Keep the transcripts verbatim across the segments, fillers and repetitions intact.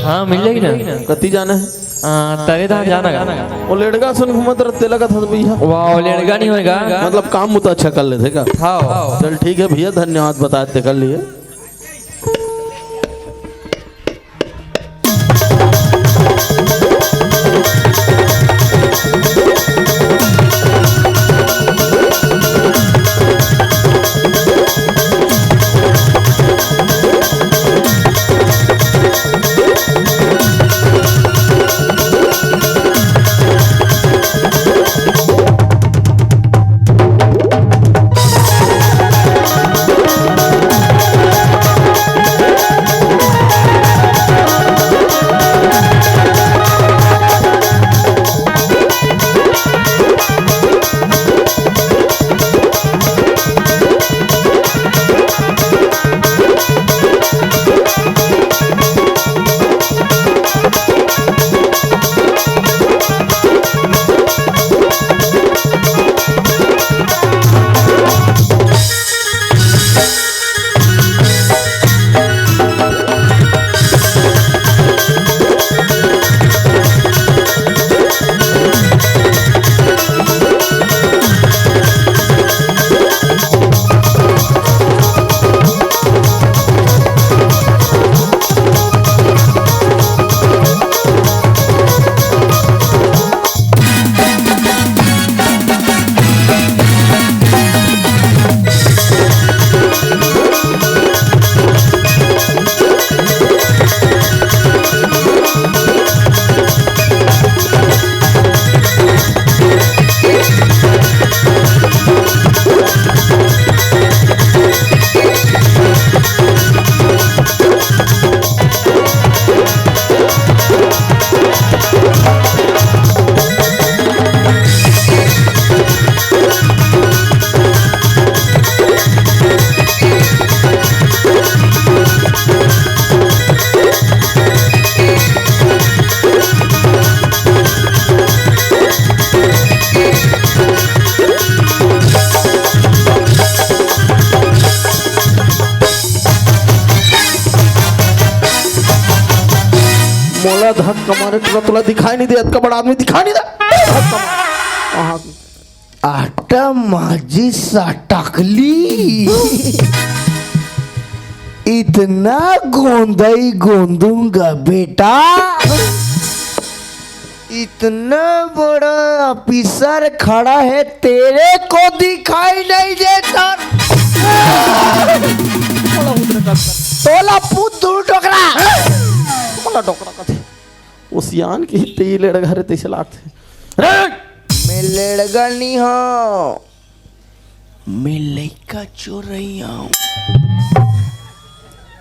हाँ, मिल जाही ना। कति जाना हे? आ, तरे तहाँ जाना का? वो लेड़गा सुन घूमत रहते, लगत हस भैया। वाह, वो लेड़गा नहीं होएगा। मतलब, काम मुता अच्छा कर लेथे का? हाँ। चल, ठीक है भैया, धन्यवाद, बता देते कर लिए। मोला धक्का मारे, तोला, तोला दिखाई नहीं दे, अतका बड़ा आदमी दिखाई नहीं दे। धक्का मार। आहा। आटा माजी साटकली। इतना गोंदई गोंदूंगा बेटा, इतना बड़ा ऑफिसर खड़ा है, तेरे को दिखाई नहीं देता? तोला पूत दूर डोकरा। मोला डोकरा कथे। ओ सियान के तें लेड़गा हरे तइसे लागथे। रे! मैं लेड़गा नहीं हूँ, मैं लइका चोरइया हूँ।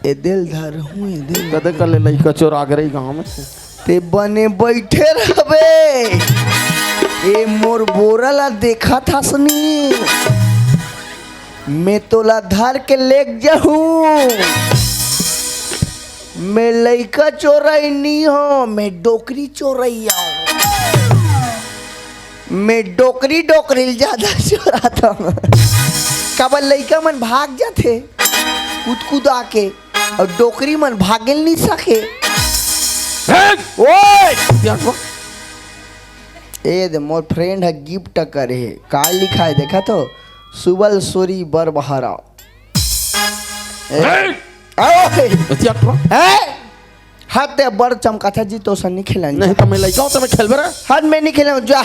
ए दिल धर हूँ, ए दिल। कदे कर ले लइका चोर आगरा गांव में। तें बने बइठे रहबे। ए मोर बोरा ला देखत हस नी। मैं तोला धर के लेग जाहूं। मैं लइका चोरई नी हूं, मैं डोकरी चोरइया हूं। मैं डोकरी, डोकरी ल ज्यादा चोराथंव। काबर लइका मन भाग जाथे कुदकुदा के, अउ डोकरी मन भागे ल नी सके। ओए! ए दे, मोर friend ह gift करे हे। का लिखाय देखत हो? सुबल सोरी बरबहारा। ए, ए! आओ। एतिया ट्रक। ए! हाथ ते बड़ चमकाथा जी, तोर संग नी खेलंव। नहीं त मैं लइका हूं त मैं खेलबे रे। हाथ में नी खेलंव, जा।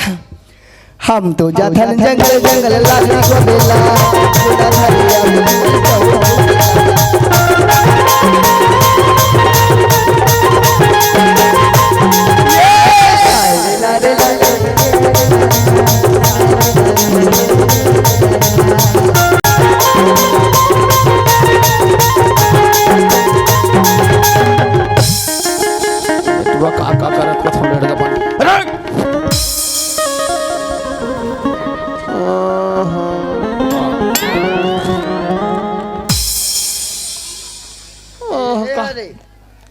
हम तो जाथन जंगल, जंगल लागी को बेला। तू का, का करत कथम लड़का पानी। अरे! आहा। आहा, का? अरे,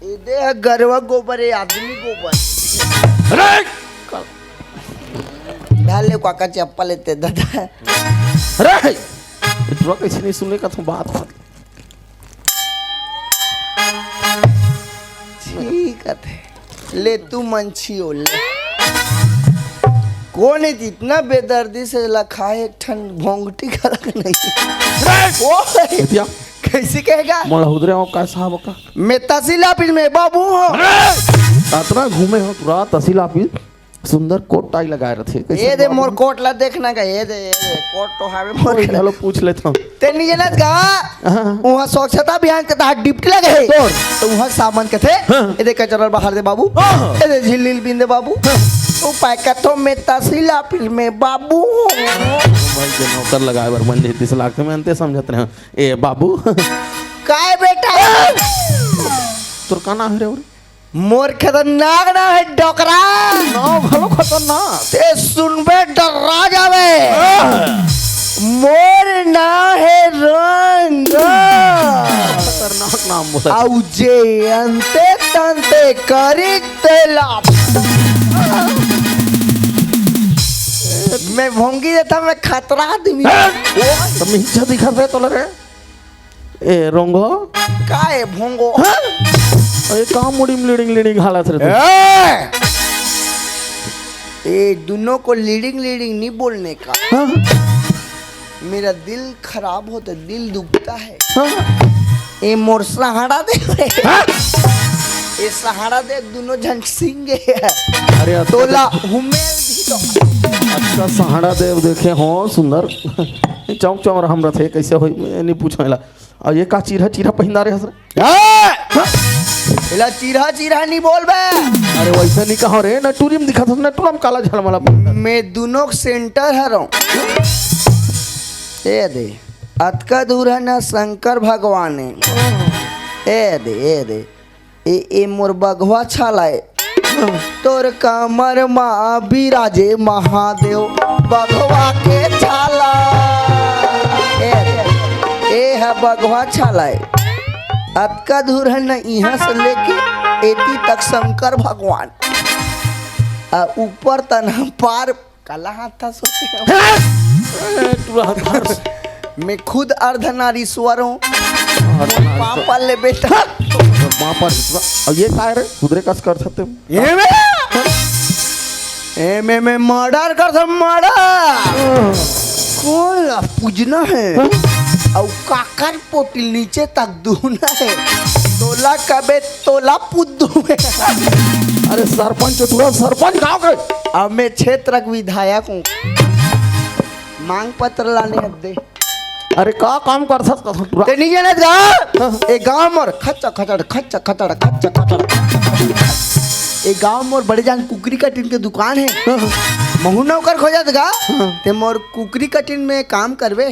ए दे ह गरवा गोबर, ए आदमी गोबर। अरे! डाल ले काका चप्पल एते दादा। अरे! ए टुरा कइसे नहीं सुने का तू बात, बात? ठीक कथे, ले तू मंछी ओ ले। कोन हे जितना बेदर्दी से लखा एक ठन भोंगटी घलक नहीं। ओ, एतिया। कैसे कहेगा? मोला हुदरे हो का साहब का? मैं तहसील ऑफिस में बाबू हूँ। अतना घूमे हो पूरा तहसील ऑफिस, सुंदर कोट टाई लगाए रथे। कैसे ए दे बाबू? मोर कोट ला देखना का, ए दे, ए दे, कोट तो हावे मोर कोई के। घलो पूछ लेता हूँ। ते नहीं जानत का? हाँ। उहाँ स्वच्छता अभियान के तहत ड्यूटी लगे हे। तोर। तो उहाँ सामान कथे, हाँ। ए दे कचरा बाहर दे बाबू। हाँ। ए दे झिल्ली बिन दे बाबू। हाँ। ओ पाय कथो में तहसील ऑफिस में बाबू। भाई के नौकर लगाए बर मन लेतिस लागथे, मैं अंते समझत रहे हूँ। ए बाबू। काय बेटा? तोर का नाम हे रे? मोर खतरनाक नाम हे डोकरा। नाम घलो खतरनाक। ते सुनबे डर्रा जाबे। आह। मोर नाम हे रंग। खतरनाक नाम बोला। अउ जे अंते तंते करी तेला। मैं भोंगी देता, मैं खतरा आदमी। तो मिंचा दिखत हे तोला रे। ए, रोंगो। का ए, भोंगो? हाँ? ए, का मुड़ी में लीडिंग, लीडिंग हालत रे तू? ए! ए, दोनों को लीडिंग, लीडिंग नहीं बोलने का। हाँ? मेरा दिल खराब होता, दिल दुखता है। हाँ? ए, मोर सहारा दे रे। हाँ? ए, सहारा दे, दोनों झन सिंह है। अरे, अच्छा तोला तो हुमेल दी तो। अच्छा, सहारा देव देखे हो, सुंदर। चौक चौक हम रथे, कैसे होई, मैं नहीं पूछो एला। अउ ये का चीरहा चीरहा पहिना रे हस रे? ए! एला चीरहा चीरहा नहीं बोलबे। अरे वैसे नहीं कहो रे, नटुरी में दिखत हस, नटुरा में काला झलमला पहिना। मैं दोनों के सेंटर हरौं। ए दे, अतका दूर हे ना शंकर भगवान हे। ए दे, ए दे, ए, ए मोर बघवा छाला ए। तोर कमर मा बिराजे महादेव बघवा के छाला। ए, ए ह बघवा छाला ए। अतका दूर हे न इहाँ से लेके एती तक शंकर भगवान। आ ऊपर तन पार काला हाथ था सोचे। ए, तू हाथ धर। मैं खुद अर्धनारीश्वर हूँ। अर्धनारीश्वर। पापा ले बेटा। माँ पर अब ये का रे? उधरे कस कर सकते हो। ए मैं, ए मैं, मैं मर्डर कर था, मर्डर। कौन ला पूजना है? हाँ? अउ काकर पोटिल नीचे तक दूना है। तोला कबे तोला पुद्दू में। अरे सरपंच, तुरंत सरपंच गाँव के। अब मैं क्षेत्र के विधायक हूँ। मांग पत्र लाने हद दे। अरे का काम करथस कथन पूरा? ते नहीं जानत गा? हाँ। ए गांव मोर खच्चा खचड़, खच्चा खचड़, खच्चा खचड़, खच्चा खचड़। ए गांव मोर बड़े जान कुकरी कटिन के दुकान है। हाँ। महू नौकर खोजत गा? हाँ। ते मोर कुकरी कटिन में काम करबे?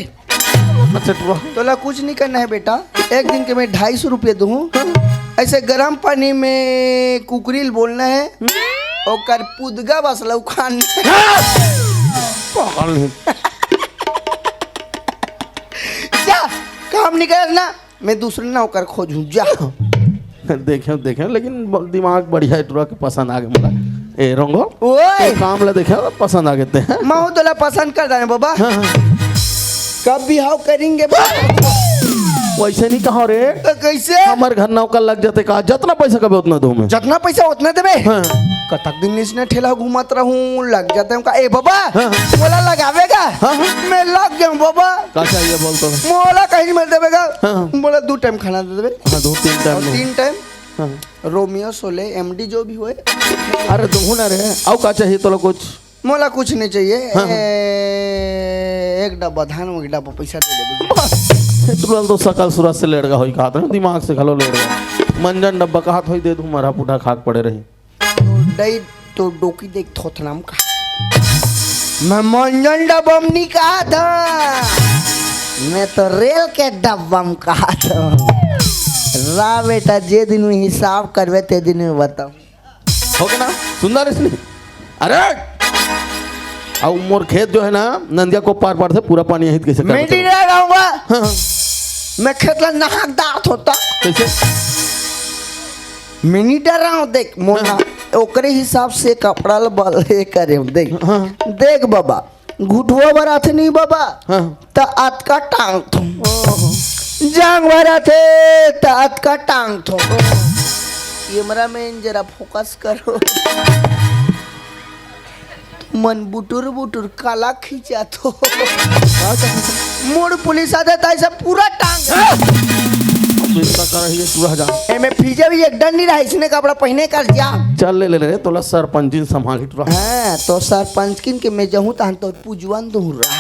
अच्छा, टुरा। तोला कुछ नहीं करना है बेटा, एक दिन के मैं ढाई सौ रुपये दूँ। ऐसे गरम पानी में कुकरी ल बोलना है, ओकर पुदगा बस लौखान। पागल नहीं। जा, काम नहीं करना, मैं दूसरे नौकर खोजूँ, जा। देखे, देखे, लेकिन ब-, दिमाग बढ़िया है, टुरा के पसंद आ गए मोला। ए, रोंगो, ओए! तो काम ला देखे, पसंद आ गए ते, हैं? महू तोला पसंद कर दाने, बाबा। हाँ, हाँ। कब बिहाव करेंगे, बाबा? वैसे नहीं कहा रे। तो कैसे? हमर घर नौकर लग जाते का, जितना पैसा कबे उतना दूँ मैं। जितना पैसा उतना देबे? हाँ। कतक दिन इसने ठेला घुमात रहूं, लग जाते हैं का। ए बाबा, हाँ। मोला लगावेगा? हाँ, हाँ। मैं लग जाऊं बाबा। का चाहिए बोल तो? मोला कहीं नहीं मिल देवेगा। हाँ, हाँ। बोला दो टाइम खाना दे देवे। हाँ, दो तीन टाइम और में। तीन टाइम हाँ। रोमियो सोले एमडी जो भी होए। अरे दो ना रे, अउ का चाहिए तोला कुछ? मोला कुछ नहीं चाहिए। हाँ, हाँ। ए, एक डब्बा धान, एक डब्बा पैसा दे दे भैया। तुरंत तो सकल सूरत से लेड़गा होई कहत है, दिमाग से घलो लेड़गा। मंजन डब्बा कहत होई दे दूं, मरा पुटा खाक पड़े रही। तो डई तो डोकी देख थोथनाम का। मैं मंजन डब्बा में नहीं कहा था, मैं तो रेल के डब्बा में कहा था। रा बेटा, जे दिन में हिसाब करबे ते दिन में बताऊं। हो गया ना? सुंदर इसने। अरे! अउ मोर खेत जो है ना, नंदिया को पार पार से पूरा पानी यहीं कैसे मैं नहीं रह रहूंगा। हाँ, हाँ। मैं खेत ला नहाक दात होता। कैसे? मैं नहीं डर रहा हूँ, देख, मोर हाँ। ना, ओकरे हिसाब से कपड़ा ल बल-, ये करे हूँ, देख। हाँ। देख बाबा, घुटुआ बर आथे नहीं बाबा, हाँ। त अतका टांग थो। ओहो। जांग बर आथे, त अतका टांग थो। कैमरामैन, जरा फोकस करो। मन बुटुर बुटुर काला खींचा थो। मोर पुलिस आथे त ऐसा पूरा टांग। चिंता कर रही है, तू रह जा। एमे फीजे भी एक डंडी रहा, इसने कपड़ा पहने कर जा। चल ले, ले, ले, तोला सरपंचिन संभाल के तू रह। हाँ, तो सरपंचकिन के मैं जहूँ तहन तो पुजवन दूँ रहा।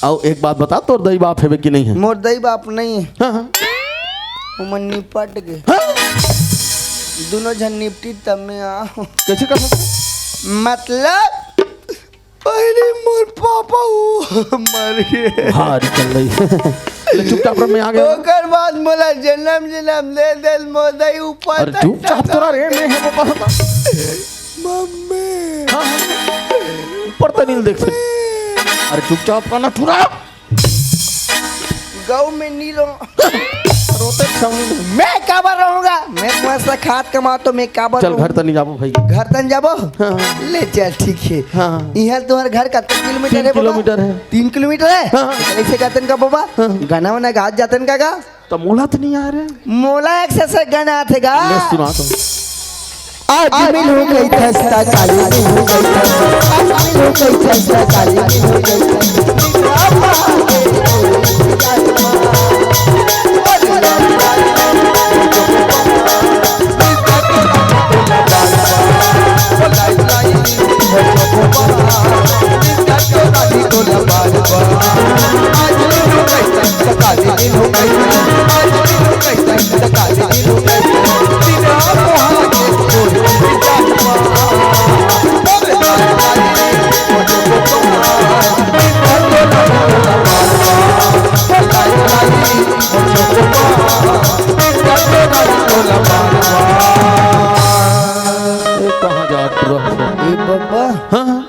अउ एक बात बता, तोर दई बाप हेबे कि नहीं है? मोर दई बाप नहीं है। हाँ, हाँ। ओमन निपट गे। हाँ? दोनों झन निपटी तब मैं आऊँ। कैसे कर सकते? मतलब, अरे मोर पापा वो मर गे। भारी चल रही। ले चुपचाप रह, मैं आ गया। ओकर बाद मोला जन्म जन्म दे देल मोदई ऊपर अरे तक चुपचाप तोरा रे, मैं है वो पापा। मम्मी। हाँ, हाँ। ऊपर तो नहीं देख सकते। अरे चुपचाप का ना टुरा। गाँव में नहीं रहो। रोते छाऊंगा। मैं काबर रहूंगा? मैं मस्त खात कमात तो मैं काबर चल रहूंगा? घर तनी जाबो भाई। घर तन जाबो? हाँ। ले चल ठीक है। हाँ। इहाँ तुम्हारे घर कतका किलोमीटर तीन है बाबा? किलोमीटर है। तीन किलोमीटर है? हाँ। ऐसे करतन का बाबा? हाँ। गाना वाना गात जातन का गा? तो मोला तो नहीं आ रहे। मोला एक से, से गाना आथे गा। ले सुना तो। आज मिलूं गई खस्ता, काली मिलूं गई खस्ता, आज मिलूं गई खस्ता, काली मिलूं गई खस्ता। ए, कहाँ जात रहो? ए बाबा, हाँ, हाँ।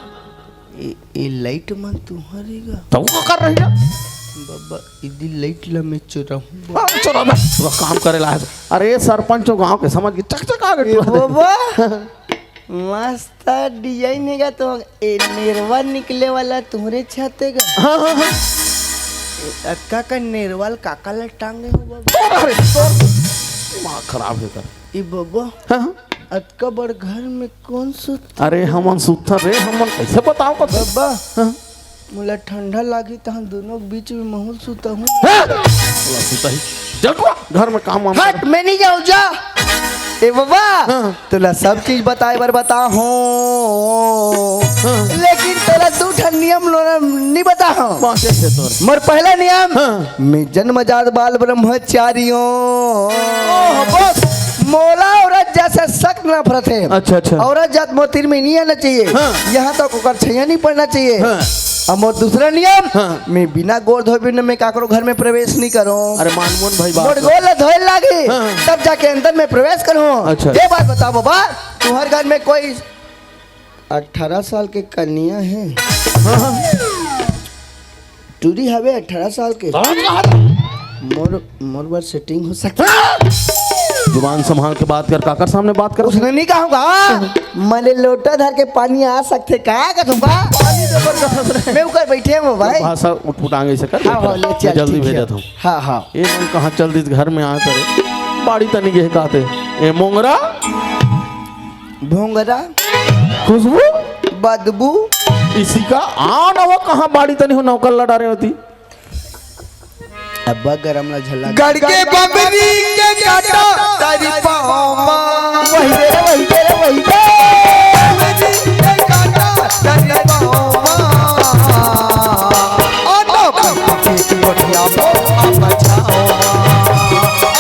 ए, ए लाइट मन तुहरे गा? तो वो का कर रही है? बाबा, इदी लाइट ला मैं चुराहूँ बाबा। हाँ, चुरा बे। पूरा काम करे ला है। अरे सरपंच हो गांव के, समझ के चकचका गए ए पूरा। बाबा, मस्त डिजाइन है गा तो ए नेरवा निकले वाला तुहरे छाते गा। हाँ, हाँ, हाँ। ए, अतका का नेरवाल काका ला टांगे हो बाबा? अरे, तोर दिमाग खराब है कर। ए बाबा, हाँ, हाँ। अतका बड़ घर में कौन सुत? अरे, हमन सुतथन रे, हमन कैसे बताओ कथी? बाबा, हाँ। मोला ठंडा लागी, तहन दोनों के बीच में महूँ सुतहूँ। हाँ? बोला, सुतही। चल को, घर में काम वाम हट, कर। मैं नहीं जाऊँ, जा। ए बाबा, हाँ। तोला सब चीज बताए बर बता हो। हाँ। लेकिन तोला दू ठन नियम लोना नहीं बता हो। बात ऐसे तोर। मोर पहला नियम, हाँ। मैं जन्मजात बाल ब्रह्मचारी हूँ। ओह, बस। मोला औरत जात से सख्त नफरत है। अच्छा, अच्छा। औरत जात मोर तीर में नहीं आना चाहिए। हाँ। यहाँ तक ओकर छैया नहीं पड़ना चाहिए। हाँ। अब मोर दूसरा नियम, हाँ। मैं बिना गोड़ धोए बिना मैं काकरो घर में प्रवेश नहीं करूँ। अरे मानमोहन भाई बात मोर गोड़ ला धोए लागी, हाँ। तब जाके अंदर में प्रवेश करूँ। अच्छा। ये बात बताओ बाबा, तुम्हारे घर में कोई अठारह साल के कन्या है? हाँ, हाँ। टूरी हवे अठारह साल के। समझ गया? मोर, मोर बर सेटिंग हो सकता है। जुबान संभाल के बात कर, काकर सामने बात कर। उसने नहीं कहूँगा। मले लोटा धर के पानी आ सकथे का कहूँगा? पानी जबरदस्त है। मैं ऊपर बैठे हूँ भाई। भाषा उठपुटांग ऐसे कर। हाँ, हाँ, ले चल, जल्दी ठीक है। भेजत हूँ। हाँ, हाँ। ए मन कहाँ चल दिस घर में आ करे। बाड़ी तनी गे कहते। ए मोंगरा। भोंगरा। खुशबू। बदबू। इसी का आ नवा कहाँ बाड़ी तनी हो नौकर लड़ा रहे होती। अब्बा गरम ला झलक। गड़ के बबरी के काटा तारी पावा। वही दे रे, वही दे रे, वही दे। बबरी के काटा तारी पावा। आटा बनती की गोठिया मो आ बचावा।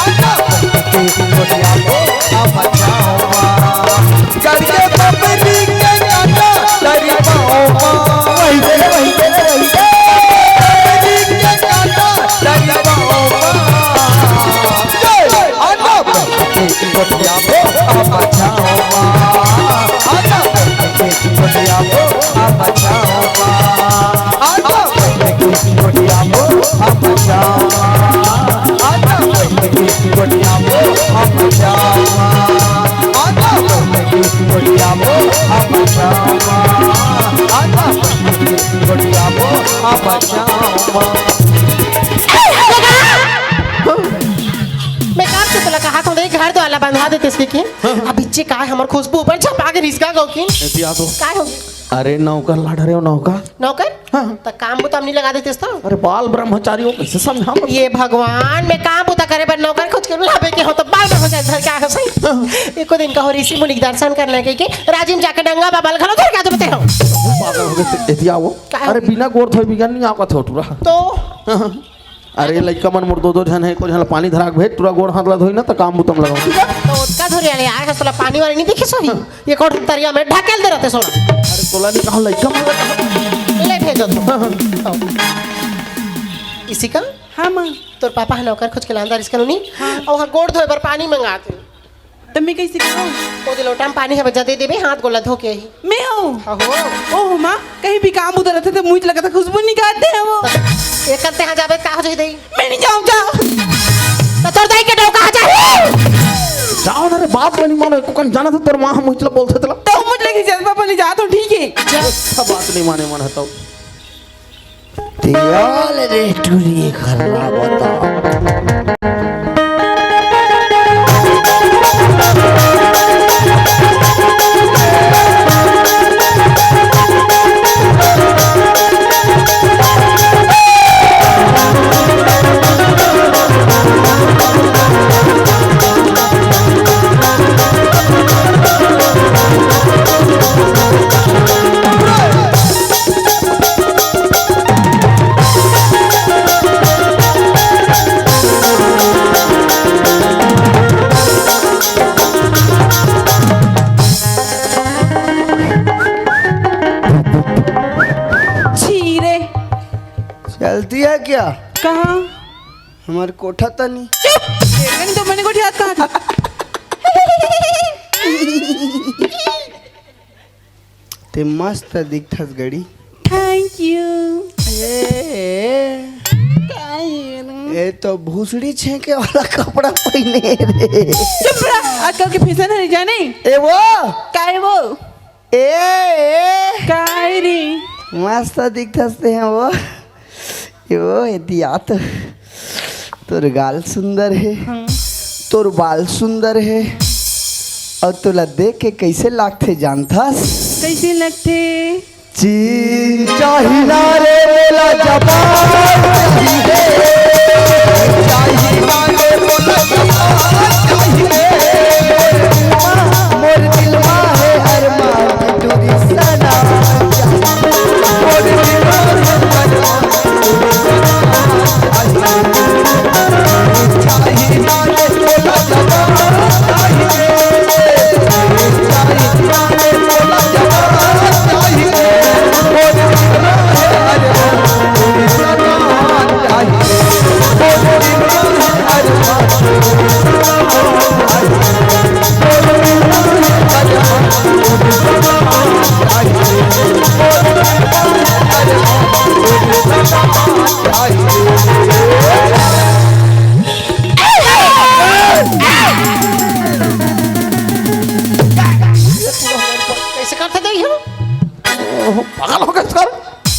आटा बनती की गोठिया मो आ बचावा। गड़ के बबरी के काटा तारी पावा। वही दे रे, वही दे रे, वही दे। चिकाय हमर खुशबू ऊपर झपा के रिसका गौकिन। एती आ तो। काय हो? अरे नौकर ला डरे हो, नौकर। नौकर? हाँ। त काम बुता म नहीं लगा देतेस त? अरे बाल ब्रह्मचारी हो, कैसे समझा मैं? ये भगवान, मैं काम बुता करे बर नौकर खोज के लाबे के हो त बाल ब्रह्मचारी धर के आए हो सही। हाँ। एको दिन कहो ऋषि मुनि के दर्शन करना के, के राजिम जाके डंगा बाबा ल घलो धर के आ जाबे हो। पागल हो गए, एती आओ। काय हो? अरे बिना गोड़ धोए बिगन नहीं आवत हो टूरा। तो? हाँ। अरे लइका मन मोर दो दो झन हे, एको झन ला पानी धरा के भेज, टूरा गोड़ हाथ ला धोई ना त काम बुता म लगाओ। तो ओतका धोरे वाले आए हस, तोला पानी वाली नहीं दिखिस होही। ये कोठ तरिया में ढकेल दे रहते सोना। अरे तोला नहीं कहा लइका मन ला कहा। ले भेजो तो। हाँ, हाँ। इसिका? हाँ माँ। तोर पापा ह नौकर खोज के लांदा रिसका नोनी। हाँ। अउ ह गोड़ धोए बर पानी मंगात हे। त मैं कैसे करूँ? ओ दे लोटा में पानी हे, बजा दे देबे, हाथ गोला धो के ही। मैं हो? हाँ हो। ओह माँ, कहीं भी काम उधर रहते तो मुझे लगा था खुशबू निकालते हैं वो। एक करते यहाँ जाबे का हो जाई दई? मैं नहीं जाऊँ, जाओ। तो तोर दाई के डौका आ जाही। जाओ ना रे, बात में नहीं मानो, एको कन जाना था तोर माँ हम मुझला बोलते तला। तो मुझे लगी जज्बा बोली जा तो ठीक है। अच्छा बात नहीं माने मन हताओ। तेल रे टूरी खर्रा बता। छी रे। चलती है क्या? कहाँ? हमारे कोठा तनी। चुप। तेरे नहीं तो मैंने कोठी हाथ कहाँ था? ते मस्त दिखथस गड़ी। Thank you। ए, ए। का ये ना? ए तो भूसड़ी छेके वाला कपड़ा पहिने रे। चुप रह, आजकल के फैशन है जाने। ए वो। का है वो? ए, ए। का है रे? मस्त दिखथस ते हैं वो। यो, ए दिया तो। तोर गाल सुंदर हे, हाँ। तोर बाल सुंदर हे, अउ तोला देख के कैसे लागथे जानथस? कैसे लगथे? चीन चाहिला रे मोला जपान चाहिए, चाहिला रे मोला जपान चाहिए। मोर दिलवा हे अरमान टूरी सना चाहिए, मोर दिलवा हे अरमान। कैसे करथे दई हो? ओहो, पागल हो गए सर।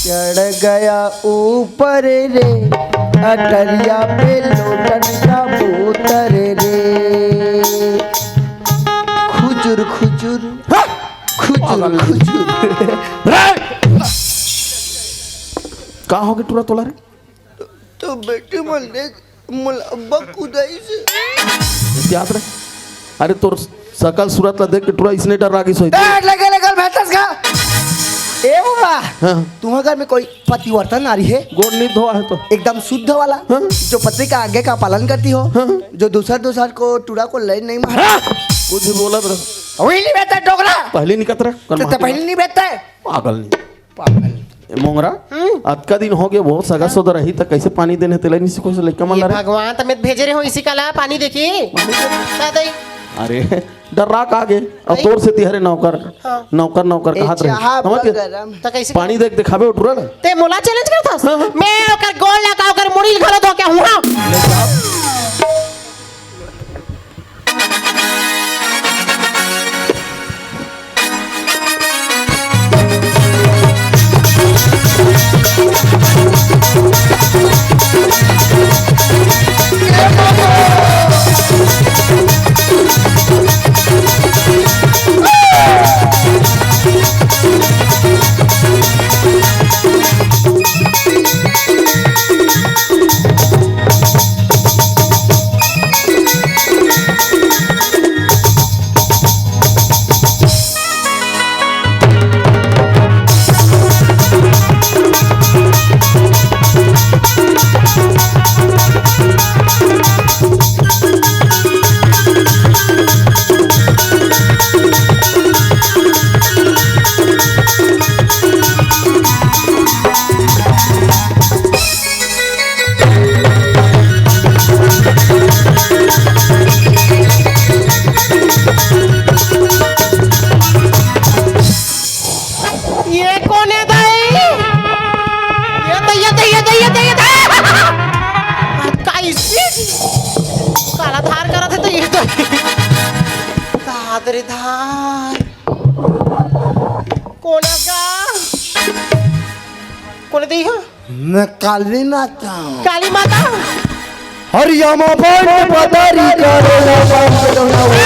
चढ़ गया ऊपर रे, अटरिया पे लोटन का बोतर रे। खुजुर खुजुर, हाँ? खुजुर पागल। खुजुर। रे! का हो गए टूरा तोला रे? तो बेटी मन देख, मोला अब्बा कुदाई से। याद रहे। अरे तोर सकल सूरत ला देख के टूरा इसने डर लागिस होई। ए, लगे, लगे, भैंस का। ए बाबा, हाँ। तुम्हारे घर में कोई पतिव्रता नारी है? गोड़ नहीं धोआ है तो। एकदम शुद्ध वाला, हाँ। जो पति का आज्ञा का पालन करती हो, हाँ। जो दूसर दूसर को टूरा को ले नहीं मार। हाँ। कुछ भी बोलत रह। वही नहीं बेहतर डोकरा। पहले नहीं कतरा, कर तो, तो मार पहले नहीं बेहतर। पागल नहीं। पागल। ए, मोंगरा, हम्म। अतका दिन हो गए, बहुत सगा सोदर रही, त कैसे पानी देने तेला नहीं सिखो से लइका मन ये ला रे? भगवान, त मैं भेजे रहे हो इसी का ला पानी देखी। पानी दे। का दई? अरे, डर्रा का आगे, अब दई? तोर से तिहरे नौकर, हाँ। नौकर, नौकर ए, कहात रहे। चाहा समझ गए? गरम। त कैसे पानी देख दिखाबे उठुरा ना। ते मोला challenge करथस? हाँ, हाँ। मैं ओकर गोड़ ला का ओकर मुड़ी घलो धो के हूँ, हाँ। ले जा। कोन का? कोन देई हो? मैं काली माता हूँ। काली माता? हरियामा बंद पदारी करेला बंद।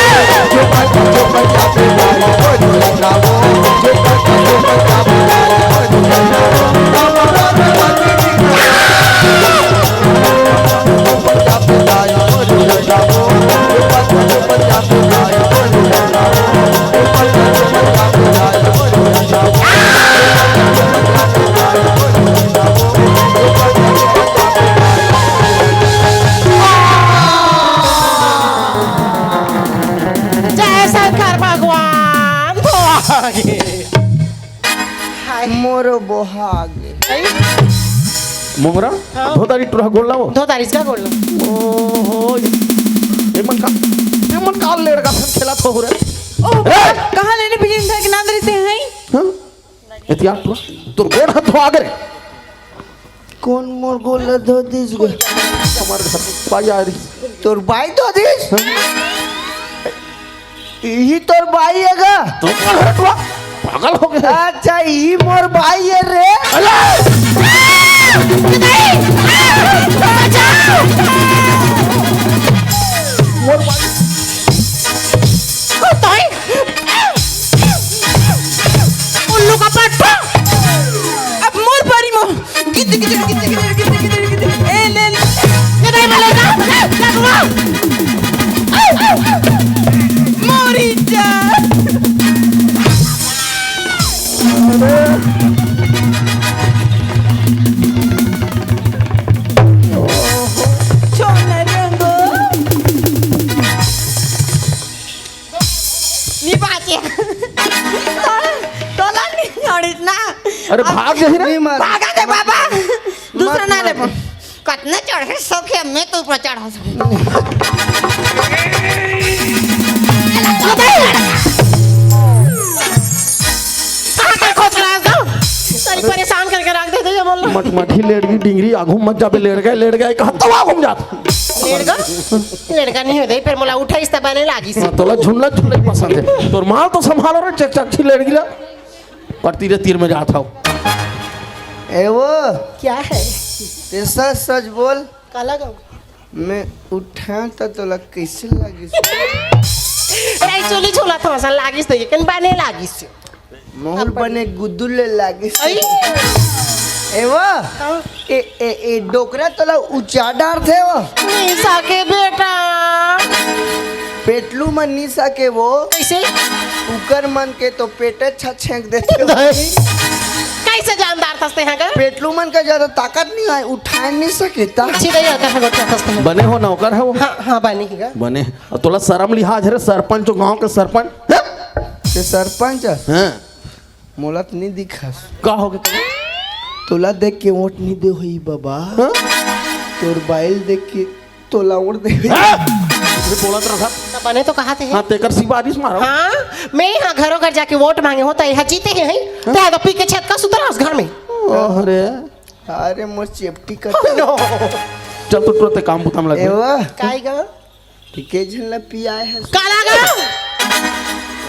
जय शंकर भगवान। हाय। मोरो बोहागे। मोंगरा, हाँ। धोतारी टुरा गोड़ लाओ। धोतारी इसका गोड़ लो। ओहो, ये मन का, ये मन का लेड़गा सन खेला थो रे। ओ, ए! कहाँ लेने बिलिंदर के नांदरी ते हैं? हाँ? एतिया टुरा, तोर गोड़ हाथ धो आगे रे। कोन मोर गोड़ ला धो दिस गे? हमारे घर बाई आ रही। तोर बाई धो दिस? हाँ? इही तोर बाई हे गा? तू कौन है टुरा? पागल हो गया। अच्छा, इही मोर बाई हे रे। अरे! मोर बाई। उल्लू का पट्टा। अब मोर बारी मो। गिद्ध, गिद्ध, गिद्ध। ए, ले, ले। ये नहीं बोलेगा। ए, क्या हुआ? मोरी जान। छोड़ना रंगो। नी बाचे। तोला, तोला नी छोड़िस ना। अरे अब भाग जाही रे। नी मार। भागा दे बाबा। दूसरा मत ना मार। ले। कतना चढ़े सौखे, मैं तो ऊपर चढ़ा सकूं। कहाँ का खोज रहा है तो? सारी परेशान करके रख देते ये बोल। मट मठी लेड़गी डिंगरी आगू मत जाबे, लेड़ गए, लेड़ गए, कहाँ तवा घूम जात। लेड़गा? लेड़गा नहीं होते, फिर मोला उठाइस त बने लागिस। हाँ, तोला झुल्ला झुल्ला ही पसंद है। तोर माल तो संभालो रे, चक चक छी लेड़गी ला। परती रे तीर में जात हव। ए वो, क्या है? ते सच सच बोल। काला गाँव। मैं उठा त तोला कैसे लागिस? ए, चोली झोला थोड़ा सा लागिस तो ये कन बने लागिस। महूल बने गुद्दू ले लागिस। अई। ए वो, हाँ। ए, ए, ए, डोकरा तोला उचा डारथे वो। निशा के बेटा। पेटलू मन निशा के वो। कैसे? उकर मन के तो पेटे छछेंक देथे। कैसे जानदार थस ते हैं का? पेटलू मन का ज्यादा ताकत नहीं आए, उठाए नहीं सके ता। अच्छी रही है, कहाँ गोठिया थस ते हैं। बने हो नौकर है वो। हाँ, हाँ, बने ही का। बने। अउ तोला शरम लिहाज रे, सरपंच हो, गांव के सरपंच। हैं? ते सरपंच हस? हाँ। मोला त नहीं दिखस। का हो गया? तोला देख के वोट नहीं दे होई बाबा। हाँ? तोर बाइल देख के तोला वोट दे होई। हाँ? ये बोलत रहा। त बने तो कहा थे। हाँ, तेकर सिफारिश मारो। हाँ, मैं यहाँ घरों घर जाके वोट मांगे होता, यहाँ जीते ही हैं। हाँ? तो पी के छत का सुतरा उस घर में। अरे। अरे मोर चेपटी कर। No। चल तो तुरंत काम बुता में लग। एवा। काय गा? के झन ला पियाए हस? काला गा?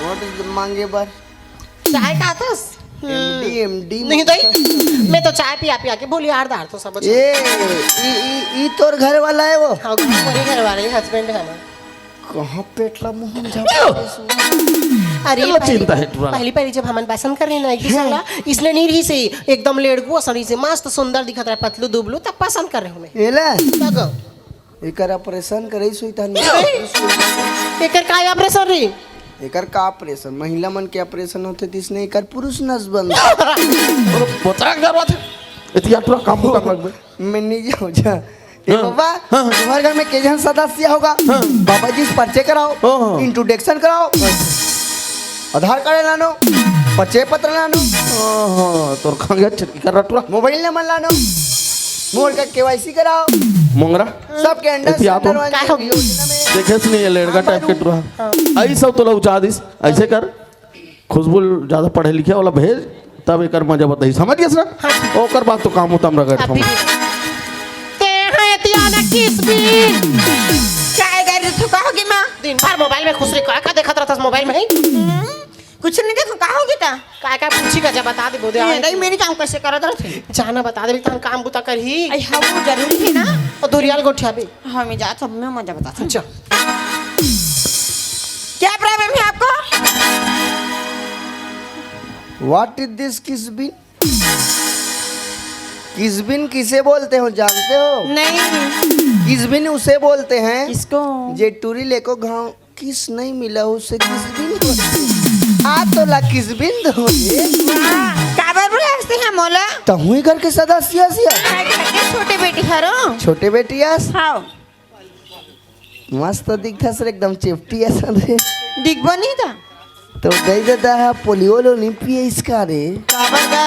वोट मांगे बर। चाय का थस? एमडी, एमडी नहीं मांगे। दई। मैं तो चाय पिया पिया के बोली यार दार तो सब। ए, ई, ई, ई तोर घर वाला है वो? हाँ, वही घर वाले, husband है ना। कहाँ पेट ला मुंह में जा। अरे, चलो, पहली, चिंता है टुरा। पहली पहली जब हमन पसंद कर रहे ना एक दूसरे ला, इसने नहीं रही से, एकदम लेड़गुआ सरी से मस्त सुंदर दिखत रहे, पतलू दुबलू, तब पसंद कर रहे हमें। एला? तब एकर ऑपरेशन करे सुई तहन। एकर का ऑपरेशन रही? एकर का ऑपरेशन? महिला मन के ऑपरेशन होथे, तिसने एकर पुरुष नस बंद। अरे, बता कर बात है। एतिया टुरा काम बुता कर लगबे। मैं नहीं जाऊँ जा। ए हाँ। बाबा, हाँ। तुम्हारे घर में के जन सदस्य होगा? हाँ। बाबा जी से परिचय कराओ, हाँ, हाँ। Introduction कराओ, आधार कार्ड लानो, परिचय पत्र लानो। हाँ, हाँ, तोर खंगे चटकी कर रहा टुरा। मोबाइल नंबर लानो, मोर का केवाईसी कराओ। मोंगरा। सबके अंडर एतिया तो सेंटर वाले काय हो? योजना में देखे से नहीं, ये लड़का टाइप के टुरा। हाँ। आई सब तोला उचा दिस, ऐसे कर। खुशबू ज्यादा पढ़े लिखे वाला भेज, तब एकर मजा बताई। समझ गए ना? हाँ। ओकर बाद तो काम होता हम रगड़ अभी हम। भी। ते हैं एतिया ना किस भी। काय कर रही तू, कहोगी माँ? दिन भर मोबाइल में खुश रहे, का, का देखत रहथस मोबाइल में? कुछ नहीं देखो, का हो गया? का, का पूछी का, जा बता दे, बोदे ए, आए। नहीं, मेरी काम कैसे करत रहथे? जाना बता दे, तहन काम बुता करही। अई, हाँ, वो जरूरी है ना। और धुरियाल गोठियाबे। हाँ, मैं जात हूँ, मैं मजा बताता हूँ। जा। क्या प्रॉब्लम है आपको? What is this किसबिन? किसबिन किसे बोलते हो, जानते हो? नहीं। किसबिन उसे बोलते हैं किसको? जे टूरी लेको घाव किस नहीं मिला, उसे किसबिन बोलते हैं। आ तो ला किसबिन दो ये। वाह, काबर बुलाते हैं मोला? तहुई घर के सदस्य सिया। मैं घर के छोटे बेटी हरो। छोटे बेटी आस? हाँ। मस्त दिखथस रे, एकदम चेपटी असन रे। दिखबो नहीं था। तो दई ददा हा पोलियो लो नहीं पिए इसका रे। काबर का?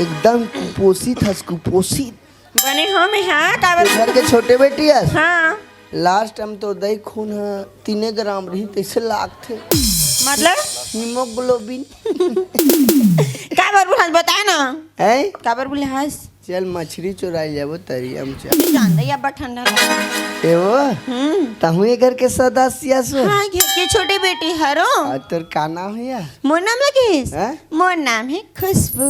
एकदम कुपोषित हस, कुपोषित। बने हो मैं, हाँ, काबर? घर के छोटे बेटी हस। हाँ। लास्ट टाइम तो दई खून ह तीने ग्राम रही, तैसे लागथे। मतलब? हीमोग्लोबिन। काबर बुलास, बता ना। हैं? काबर बुलास? चल, मछरी चुराई जाबो तरिया में चल। जानदा या बा ठंडा। ए वो? हम्म। तहु ए घर के सदस्य सो? हाँ, घर के छोटे बेटी हरो। और तोर का नाम है या? मोर नाम लगिस? हैं? मोर नाम है खुशबू।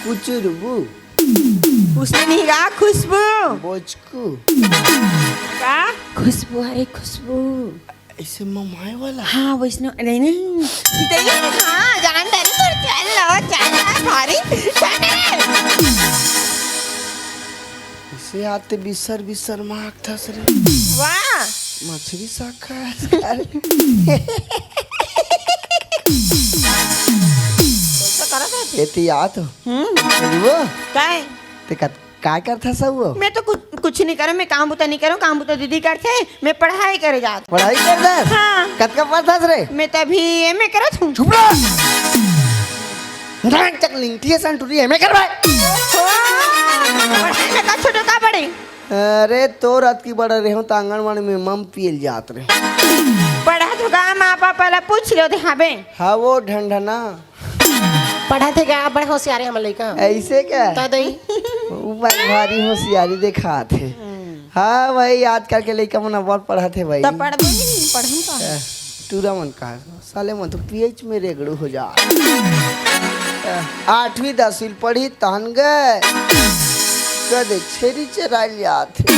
कुचुरबू। उसने नहीं कहा खुशबू। बोचकू। का? खुशबू, अरे खुशबू। ऐसे ममाए वाला? हाँ, वैष्णो, नहीं, नहीं। सीता जी, हाँ, जान डाली पर चल लो, चल लो, भारी, चल। इसे आते बिसर बिसर माख थस रे। वाह। मछली साखा। कैसा करा था? एती आत हो। हम्म। वो? काय? ते कत काय करथस वो? मैं तो कुछ, कुछ नहीं करूँ, मैं काम बुता नहीं करूँ, काम बुता दीदी करथे, मैं पढ़ाई करे जात। पढ़ाई करथस? हाँ। कतका पढ़थस रे? मैं तो अभी एमए करत हूँ। चुप रह। नाक तक लिंगटी है संटूरी, एमए करवाए। ओ, पढ़ाई में का छोटो का बड़े? अरे तोर अतकी बड़ा रहे हो तो आंगनबाड़ी में मम पियल जात रहे। पढ़त हो गा, माँ पापा ला पूछ लो दे, हाँ बे। हाँ वो ढंढना। पढ़त हे का? बड़े होशियार हे हमर लइका। ऐसे का? त दई। उ भाई भारी होशियारी देखात हे। हाँ भाई, आजकल के लइका मन अब्बड़ पढ़त हे भाई। त पढ़बो नहीं, पढ़हूँ का? अ, टूरा मन का, साले मन तो पीएच में रेगड़ू हो जा। अ, आठवीं दसवीं पढ़ी तहन गए। कदे छेरी चराय जात हे।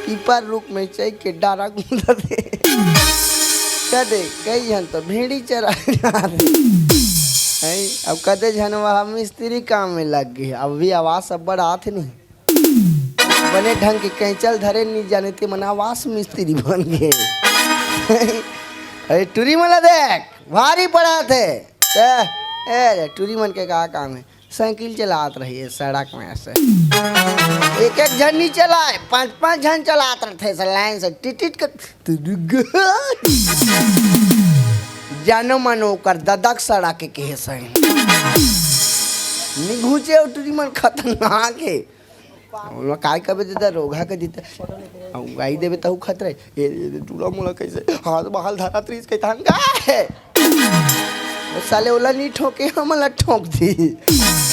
पीपर रुख में चढ़ के डारा गूंदत हे। कदे कई झन तो भेड़ी चराय जात हे। हैं? अब कदे झन वह मिस्त्री काम में लग गए। अब भी आवास अब्बड़ आत हे नहीं। बने ढंग के कैंचल धरे नहीं जाने ते मन आवास मिस्त्री बन गए। अरे टूरी मन ला देख, भारी पढ़त हे। ए, ए, टूरी मन के का काम हे? साइकिल चलात रहिए सड़क में से। एक एक झन नहीं चलाए, पांच पांच झन चलात रहते से लाइन से, टिटिट के। जानो मानो ओकर ददक सड़ा के कहे सही। निघुचे उठरी मन खतरनाक हे। ओला काय कबे देता, रोगा के देता। अब गाई देबे तहु खतरे। ए, ए, टूरा मोला कैसे हाथ बहाल धरा त्रिस के तहन का हे? ओ साले ओला नी ठोके, हमन ला ठोक दी।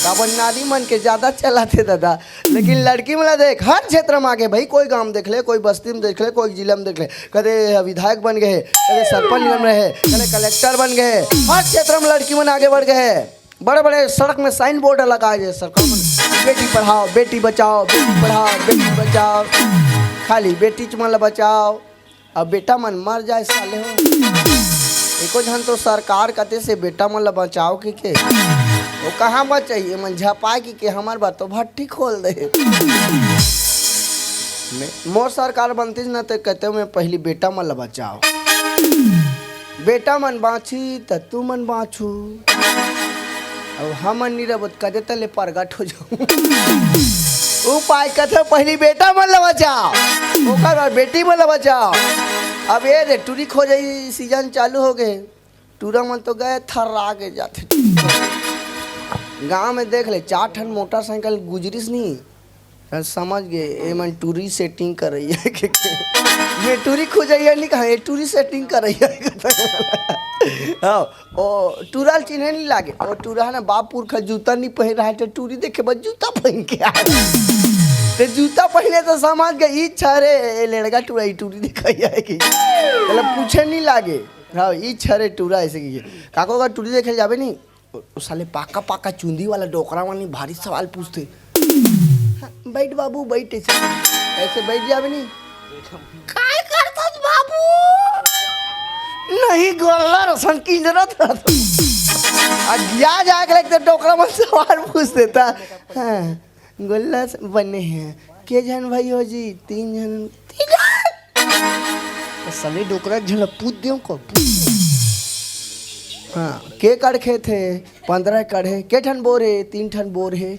काबर नारी मन के ज्यादा चलत हे दादा, लेकिन लड़की मन ला देख, हर क्षेत्र में आगे भाई, कोई गांव देख ले, कोई बस्ती में देख ले, कोई जिला में देख ले, कदे विधायक बन गए, कदे सरपंच बन रहे, कदे कलेक्टर बन गए, हर क्षेत्र में लड़की मन आगे बढ़ गए। बड़े बड़े सड़क में साइन बोर्ड लगाए गए सरकार मन, बेटी पढ़ाओ, बेटी बचाओ, बेटी पढ़ाओ, बेटी बचाओ, खाली बेटी मन ला बचाओ। अब बेटा मन मर जाए साले हो। एको झन तो सरकार कते से बेटा मन ला बचाओ के, के। वो कहाँ बचाई? ये मन झपाए के, के हमर बर तो भट्टी खोल दे। मैं, मोर सरकार बनतीस न ते कहते मैं पहली बेटा मन ला बचाओ। बेटा मन बाँची त तू मन बाँचू। अब हमन नी रहबो त कदे तले प्रगट हो जाऊ। उपाय कथे पहली बेटा मन ला बचाओ, ओकर बाद बेटी मन ला बचाओ। अब ये रे टूरी खोजई सीजन चालू हो गए, टूरा मन तो गए थर्रा के जाथे। गांव में देख ले, चार ठन मोटरसाइकिल गुजरिस नी, समझ गए, ए मन टूरी सेटिंग करैया के, के। मैं टूरी खोजैया नहीं कहा, ये टूरी सेटिंग करैया। हाँ, ओ टूरा ल चिन्हे नहीं लागे, ओ टूरा ना बाप पुरखा जूता नहीं पहन रहा है, तो टूरी देखे बस जूता पहन के आ। ते जूता पहिने त समझ गे, "ई छरे, ए लड़का टूरा, ई टूरी दिखाई आए कि।" मतलब पूछे नहीं लागे। हाँ, "ई छरे टूरा," ऐसे कि काको का टूरी देखे जाबे नहीं, ओ, ओ साले पाका पाका चुंदी वाला डोकरा वाली भारी सवाल पूछते। "हाँ, बैठ बाबू, बैठ," ऐसे, ऐसे बैठ जाबे नहीं। "काय करथस बाबू?" "नहीं, गोल्ला रसन किंजरत रहत।" आ गिया जाके लगते डोकरा मन सवाल पूछ देता। "हाँ, गोल्ला से बने हैं। के झन भाई हो जी?" "तीन झन।" "तीन झन?" तो सभी डोकरा झन ला पूछ देव को। हाँ, के कड़ खेत है? "पंद्रह एकड़ है।" "के ठन बोर है?" "तीन ठन बोर है।"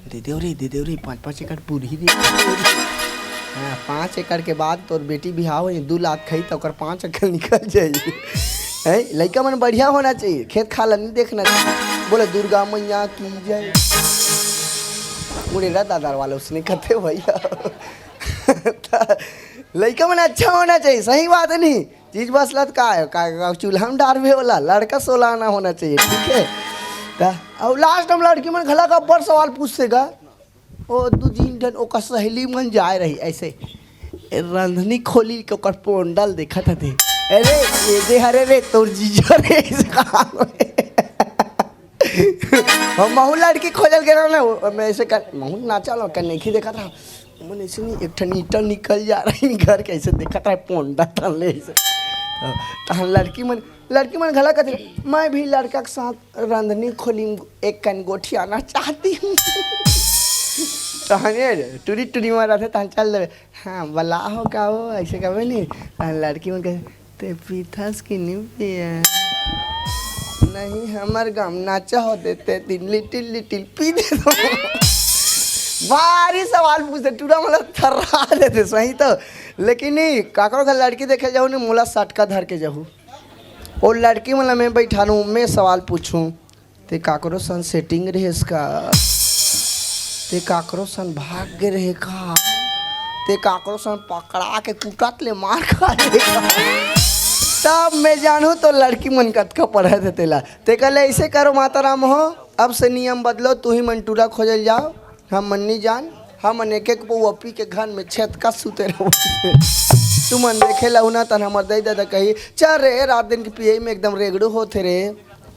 "दे देव रे, दे देव रे, पाँच पाँच एकड़ पूरी रे।" हाँ, पाँच एकड़ के बाद तोर बेटी बिहाव होही, दू लात खाही, त ओकर पाँच एकड़ निकल जाही। हैं? लइका मन बढ़िया होना चाहिए, खेत खार ला नहीं देखना चाहिए। बोले, "दुर्गा मैया की जय।" उड़ेरा दादर वाले उसने कहते भैया। त लइका मन अच्छा होना चाहिए, सही बात है नहीं? चीज बसलत का है? का, का चूल्हा में डारबे वाला? लड़का सोलाना होना चाहिए, ठीक है? त, अउ लास्ट में लड़की मन घला का अब्बड़ सवाल पूछथे गा। ओ दू तीन ठन ओकर सहेली मन जाए रही ऐसे, रंधनी खोली के ओकर पोंडल देखत हथे। "अरे, ये दे हरे रे, तोर जीजा रे," ऐसे कहा। हम महू लड़की खोजल के रहा ना, वो, मैं ऐसे कर, महू नाचा लो, कर नहीं देखत रहा। मन ऐसे नहीं, एक ठन ईंटा निकल जा रही घर के, ऐसे देखत रहा, पोंडा तले ऐसे। तहन लड़की मन, लड़की मन घला कथे, "मैं भी लड़का के साथ रंधनी खोली में एक कन गोठियाना चाहती हूँ।" तहन ये टुरी टुरी मारा थे, तहन चल देवे। "हाँ, बला हो का हो?" ऐसे कहबे नहीं। तहन लड़की मन कहे, "ते पीथस कि नहीं पिया?" "नहीं, हमर गाँव नाचा हो देते दिन लिटिल लिटिल पी देते।" भारी सवाल पूछते, टूरा मतलब थर्रा देते सही तो। लेकिन नहीं, काकरो घर लड़की देखे जाहू नहीं, मोला सटका धर के जाहू। ओ लड़की मन ला मैं बैठानू, मैं सवाल पूछूं, "ते काकरो सन सेटिंग रहेस का? ते काकरो सन भाग गे रहे का? ते काकरो सन पकड़ा के कुटत ले मार खा ले का?" तब मैं जानू तो लड़की मन कतका पढ़े थे तेला। ते कहले, "ऐसे करो माता राम हो, अब से नियम बदलो, तू ही मन टूरा खोजल जाओ।" हम मन नी जान, हमन एक एक पौवा पी के घर में छेतका सुते रहो। तुमन देखे लहू ना तन हमर दाई ददा कही, "चल रे, रात दिन के पियई में एकदम रेगड़ू होथे रे,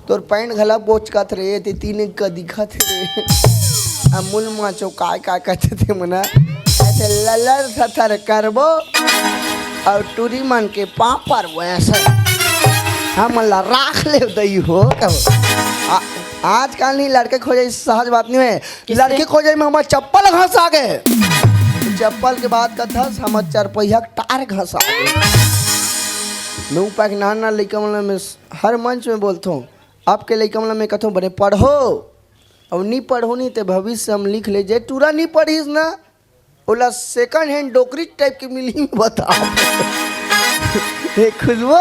तोर पैंट घला बोचकत रे, ते तीन एक का दिखत हे रे।" अमूल माचो काय काय कहते थे मना, ऐसे ललर थथर करबो और टूरी मन के पापड़ वैसे हमन ला राख ले दई हो कहो। आ, आजकल नहीं लड़के खोजे सहज बात नहीं है। किससे? लड़की खोजे में हमर चप्पल घसा गे। चप्पल के बात कथस, हमर चरपहिया के टार घसा गे। मैं ऊ पाक नान नान लइका मन ला मैं हर मंच में बोलथों, अब के लइका मन ला मैं कथों, "बने पढ़ो, अउ नी पढ़ो नी ते भविष्य हम लिख ले, जे टूरा नी पढ़िस ना, ओला सेकंड हैंड डोकरी टाइप के मिलही में बता।" हे खुशबू,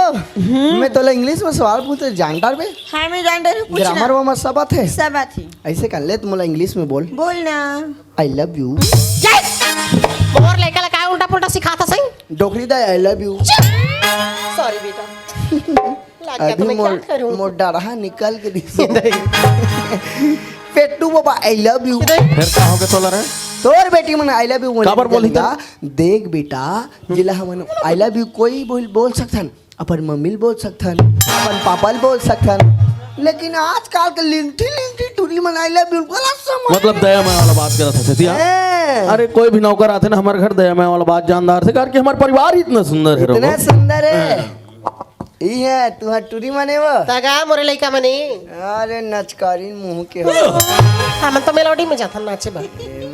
मैं तोला इंग्लिश में सवाल पूछते, जान डारबे? हाँ, मैं जान डारहूँ, पूछ ना। ग्रामर वामर सब आथे? सब आथे। ऐसे कर ले, तो मोला इंग्लिश में बोल। बोल ना। "I love you।" यस! मोर लइका ला काय उल्टा पुल्टा सिखाथस? डोकरी दाई, "I love you।" सॉरी बेटा। लग गया तो अभी मैं मोर, क्या करूं? मोर डरहा निकल के दिस। पेट्टू बाबा, "I love you।" फिर का होगे तोला रे? तोर बेटी मन "I love you" बोले काबर बोलही निकल त? देख बेटा, जिला हमन "I love you" कोई बोल, बोल सकथन, अपन मम्मी ल बोल सकथन, अपन पापा ल बोल सकथन, लेकिन आजकल के लिंगठी लिंगठी टूरी मन "I love you" बोला समझ मतलब दया माया वाला बात करत हस, तिया? हैं। अरे, कोई भी नौकर आथे ना हमर घर, दया माया वाला बात जानदार से, कारण कि हमर परिवार ही इतना सुंदर है, इतना रघु। सुंदर है। हैं। ई है, तुहार टूरी मने वो? तगा मोरे लइका मने। अरे नचकारीन मुंह के हो। हमन तो मेलोडी में जाथन नाचे बर।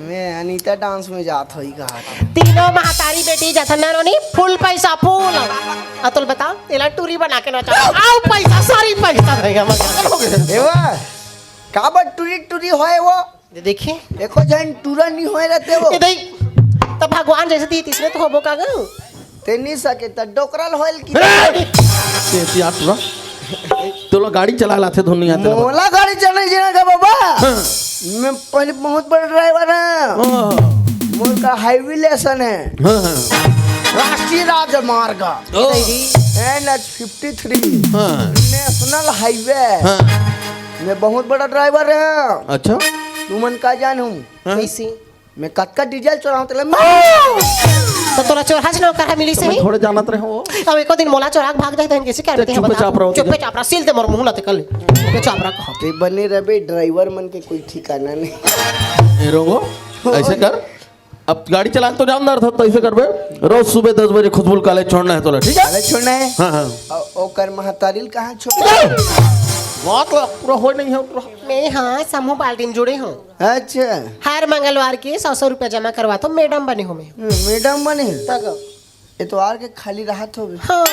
मैं अनीता डांस में जात होई कहा था। तीनों महतारी बेटी जाथन ना रोनी, फुल पैसा, फुल। अतुल बताओ, तेला टूरी बना के नचा। आओ पैसा, सारी पैसा रहेगा मगर। एवा, काबर टूरी टूरी होए वो? ये देखिए। एको झन टूरा नहीं होए रहते वो। ये देख, तब भगवान जैसे दी तीसरे तो होबो का गो। ते नहीं सके त डोकरल होइल की। ए! ते तिया टूरा। तोला गाड़ी चला लाथे धुन नहीं आते ला। मोला गाड़ी चलाना जीना का बाबा। हाँ। मैं पहले बहुत बड़ा ड्राइवर है। हाँ। मोर का हाईवे लाइसेंस है। हाँ, हाँ। राष्ट्रीय राजमार्ग। ओ। N H fifty three. हाँ। National highway. हाँ। मैं बहुत बड़ा ड्राइवर है। अच्छा। तुमन का जान हूँ। हाँ। कैसे? मैं कतका डीजल चोराहूं तेला। तो तोला चोरहा से नौकर मिली सही। थोड़े जानत रहे हो। अब एको दिन मोला चोरा के भाग जाए, तहन कैसे कर देते हैं, चुप्पे बता। चाप रहो। चुप्पे चाप रहा, सील दे मोर मुंह ला ते कल। चुप्पे चाप रहा कहा। ते बने रहे ड्राइवर मन के कोई ठिकाना नहीं। ए रोंगो, ऐसे कर, अब गाड़ी चला के तो जानदार था, तो ऐसे करबे, रोज सुबह दस बजे खुशबू कॉलेज छोड़ना है तोला, ठीक है? अरे छोड़ना है। हाँ, हाँ। ओ-, ओकर महतारिल कहाँ छोड़? बात तो पूरा हो नहीं है, पूरा। मैं हाँ समूह पार्टी में जुड़े हूँ। अच्छा। हर मंगलवार के सौ सौ रुपया जमा करवाथो, मैडम बने हो मैं। हम्म, मैडम बने? तक। एतवार के खाली रहत होबे। हाँ।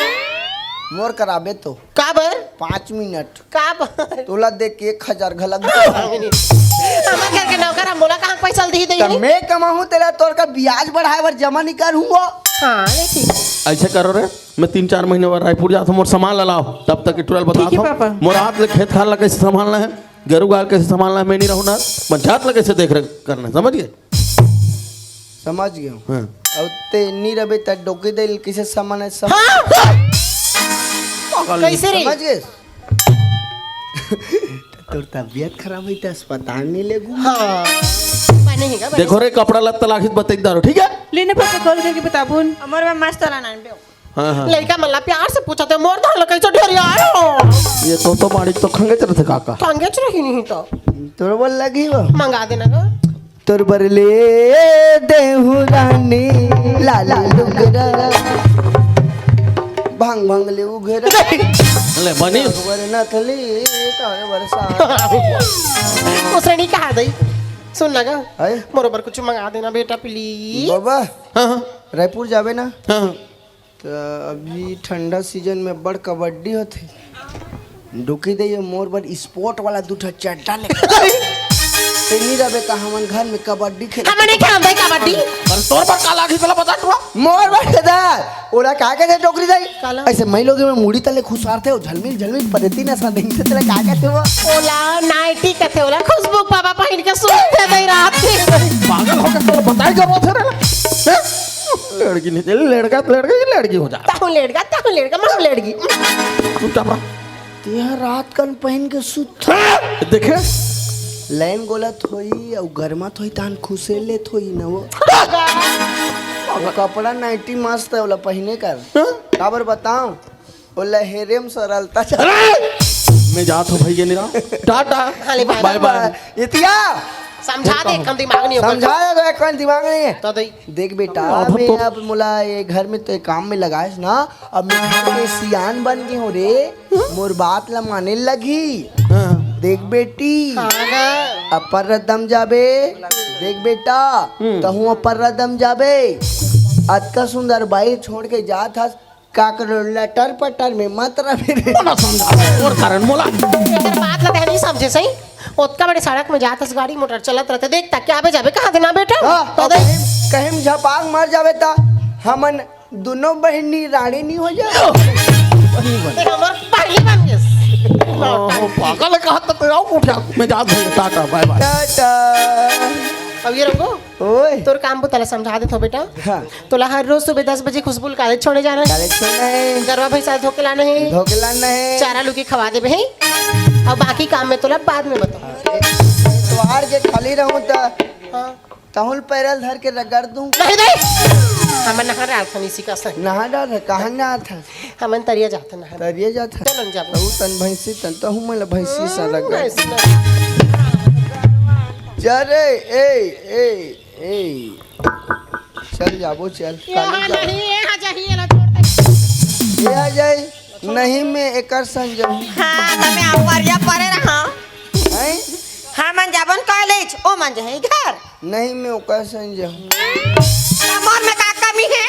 मोर कराबे तो। का बर? पाँच मिनट। का बर? तोला देख के एक हजार घलक। हमर घर के नौकर हम बोला कहाँ पैसा दी दे? मैं कमाहूँ तेला तोर का ब्याज बढ़ाए बर जमा नहीं करूँ वो। हाँ, लेकिन ऐसे करो रे, मैं तीन चार महीने बाद रायपुर जाता हूँ, मोर सामान ला लाओ, तब तक के टुरल बता ठीक है, दो। पापा। मोर हाथ ले खेत खार ला कैसे संभालना है, गरु गाय कैसे संभालना है, मैं नहीं रहूँ ना, पंचायत ला कैसे देख रेख करना है, समझ गए? समझ गए हूँ। हाँ। अब ते नहीं रहे त डोके दे किसे सामान है सब। हाँ। पागल। कैसे रे? समझ गए? तोर तबियत खराब हुई तो अस्पताल नहीं ले गू। हाँ। पानी ही का, देखो रे, कपड़ा लत्ता लाखित बतैक दारो, ठीक है? लेने पापा कॉल करके बताबुन। हमर में मस्त वाला नाम पे। हाँ, हाँ। लइका मन ला प्यार से पूछत हे, मोर धान ला कइसे ढेरियायो? ये तो, तो माड़ी तो खंगेच रथे काका। खंगेच रही नहीं तो। तोर बर लगी वो। मंगा देना गा। तोर बर ले देहु रानी लाल लुगरा। भांग भांग ले उघरा। ले बनी। बर नथली काहे बरसा। उसने नहीं कहा दई। सुन ना गा। हाय। मोर बर कुछ मंगा देना बेटा please। बाबा। हाँ, हाँ। रायपुर जाबे ना? हाँ, हाँ। त अभी ठंडा सीजन में बड़ कबड्डी होथे। डुकी दे ये मोर बर स्पोर्ट वाला दू ठो चड्डा ले। ते नी रबे त हमन घर में कबड्डी खेल। हमन नहीं खेलत भाई कबड्डी। अरे तोर बर का लागी तोला बता टुआ। मोर बर के दा। ओला का कथे डोकरी दाई? काला? ऐसे मई लोगे में मुड़ी तले खुसारथे हो झलमिल झलमिल परेती ना सा दिन से तेला का कथे वो? ओला नाइटी कथे ओला खुशबू पापा पहिन के सुते दे रात के। पागल हो गया तोला बताई जरूरत है रे। हैं? लड़की नहीं चली, लड़का, लड़का की लड़की हो जा। ताहू लड़का, ताहू लड़का, माहू लड़की। चुपचाप रह। तेहा रात कन पहिन के सुत। देखे? लाइन गोलत होई अउ गरमत होई तान खुसे लेत होई न वो। वो कपड़ा नाइटी मस्त है, ओला पहिने कर। हाँ? काबर बताओ? ओला हेरे म सरलता चल। अरे! मैं जात हूँ भाई के निरा। टाटा। हाले बाय बाय। बाय बाय। इतिया। समझा दे, कम दिमाग नहीं होगा। समझा दे, तो एक कन दिमाग नहीं है। तो दई। देख बेटा, अब मैं तो अब मोला ये घर में तो एक काम में लगाएस ना, अब मैं घर के सियान बन गए हूँ रे, मोर बात ला माने लगी। हाँ। देख बेटी, हाँ गा। अपर रदम जाबे, देख बेटा, हम्म। तहूँ अपर रदम जाबे। अतका सुंदर बाई छोड़ के जात हस, काकरो लटर पटर में मत रहे रे। मोला समझा, और कारण मोला। एकर बात ला तैं नहीं समझे सही। ओतका बड़े सड़क में जात हस, गाड़ी मोटर चलत रहते, देख तक के आबे जाबे कहाँ देना बेटा? हाँ, तो देख। कहीं, कहीं झपाक मर जाबे ता हमन दोनों बहिनी रानी नहीं हो जाए। देख, हमर पहली बन गेस। ओहो, पागल है, कहा तो आओ उठा। मैं जात हूँ, टाटा, बाय बाय। टाटा। अब ये रंगो, ओए। तोर काम बुता ला समझा देत हो बेटा। हाँ। तोला हर रोज सुबह दस बजे खुशबू ल कॉलेज छोड़े जाना है। कॉलेज छोड़ना है। गरवा भैंसा धोके लाना है। धोके लाना है। चारा लुकी खवा देबे है। अब बाकी काम में तोला बाद में बताऊँ। एतवार के खाली रहूँ त हाँ। तहुल पैरल धर के रगड़ दूँ। नहीं, नहीं। हमन नहा डाल खनी इसी का सही। नहा डाल है, कहाँ नहा था? हमन तरिया जात नहा। तरिया जात है। चलन जाबो। तहु तन भैंसी तन, तहु मन भैंसी सा रगड़। भैंसी तन। जा रे, ए, ए, ए। चल जाबो, चल। यहाँ काली जा। नहीं, यहाँ जाही, ये ला छोड़ दे। ये आ जाए, नहीं मैं एकर संग जाऊँ। हाँ, तो मैं अवरिया परे रहा। हैं? हाँ, मन जाबन कॉलेज, ओ मन जाही घर। नहीं मैं ओकर संग जाऊँ। तो मोर में का कमी है?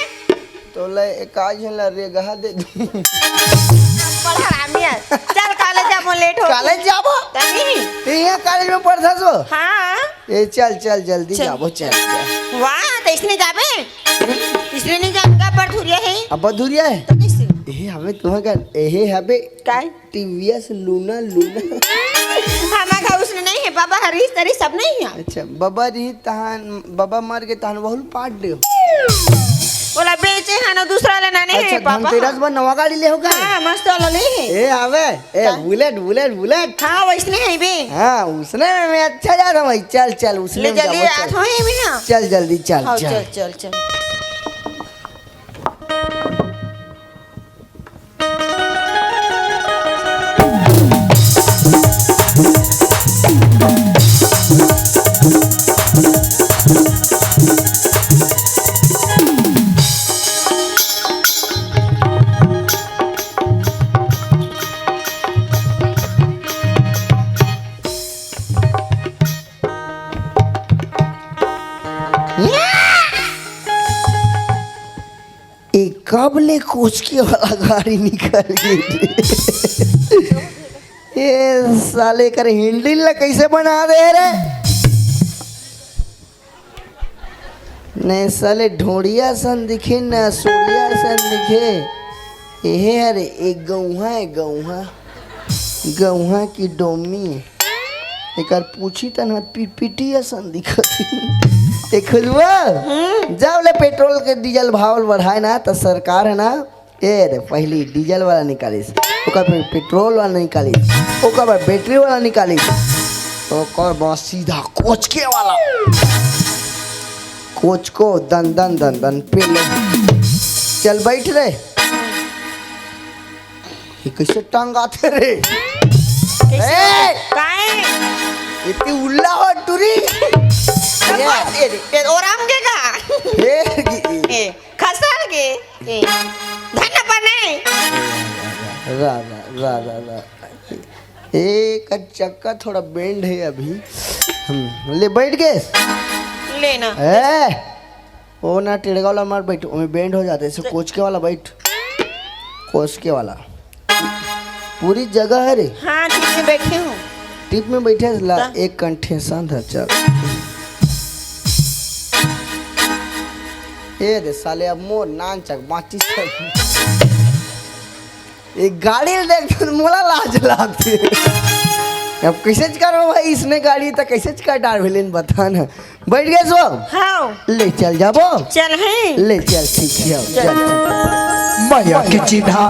तो ले एक आध झन ला रेगहा दे दूँ। बड़ा हरामी है। चल कॉलेज जाबो, लेट हो। कॉलेज जाबो? तनी। ते यहाँ कॉलेज में पढ़ता सो? हाँ। ए, चल, चल, जल्दी चल। जाबो, चल, चल। वाह, तो इसने जाबे? इसने नहीं जाबे, का बड़ धुरिया है? अब बड़ धुरिया है? तो कैसे? ए, हमें तुम्हें कर, ए, हबे। काय? TVS Luna, Luna. हमारा घर उसने नहीं हे बाबा, हरीश तरी सब नहीं है। अच्छा, बाबा रही तहान, बाबा मर के तहान वहुल पाट दे। ओला बेचे हन, दूसरा ले नाने अच्छा, हे पापा। धनतेरस बर नवा गाड़ी ले हो का? हाँ, मस्त वाला ले हे। ए, आवे। ए, का? Bullet, bullet, bullet. हाँ, वैसने हे बे। हाँ, उसने में मैं अच्छा जाता हूँ भाई। चल, चल, उसने ले में जल्दी जाबो, आ चल। थोड़ी में ना। चल, जल्दी, चल, हाँ, चल। चल, चल, चल। ए, कब ले कोचके वाला गाड़ी निकल गे? ए साले, एकर हैंडल ला कैसे बना दे रे? नहीं साले, ढोड़िया सन दिखे न, सोड़िया सन दिखे। एहे हरे, एक गौहा है, गौहा। गौहा की डोमी। एकर पूछी तन ह पिटपिटी असन दिखत हे। ए खुलवा, हम्म। जब ले पेट्रोल के डीजल भाव बढ़ाए ना, त सरकार है ना, ए रे, पहली डीजल वाला निकालिस, ओकर बाद पेट्रोल वाला निकालिस, ओकर बाद बैटरी वाला निकालिस, ओकर बाद सीधा कोचके वाला। कोचको दन दन दन दन पेले। चल बैठ रे। ये कैसे टंगाथे रे? कैसे? ए! काहे? इतनी उल्ला हो टुरी। ए, ए, ए, और आम के का? ए, ए, खसर के? ए, धन पर नहीं। रा, रा, रा, रा, रा। ए, का चक्का थोड़ा बेंड है अभी। हम, ले बैठ गए। लेना। ए! ओ ना, टेढ़गा वाला मत बैठ, ओमे बेंड हो जाथे, ऐसे कोचके वाला बैठ, कोचके वाला। पूरी जगह है रे। हाँ, ठीक से बैठे हूँ। टिप में बैठे ला, ता? एक कंठे सांध चल। ए दे साले, अब मोर नान चक बाची सब। एक गाड़ी ल देख तो मोला लाज लागथे। अब कैसे करो भाई, इसने गाड़ी तो कैसे कर डार भेलेन बता ना। बैठ गए सो? हाँ। ले चल जाबो। चल है। ले चल, ठीक है। चल। चल। माया की चिन्हा।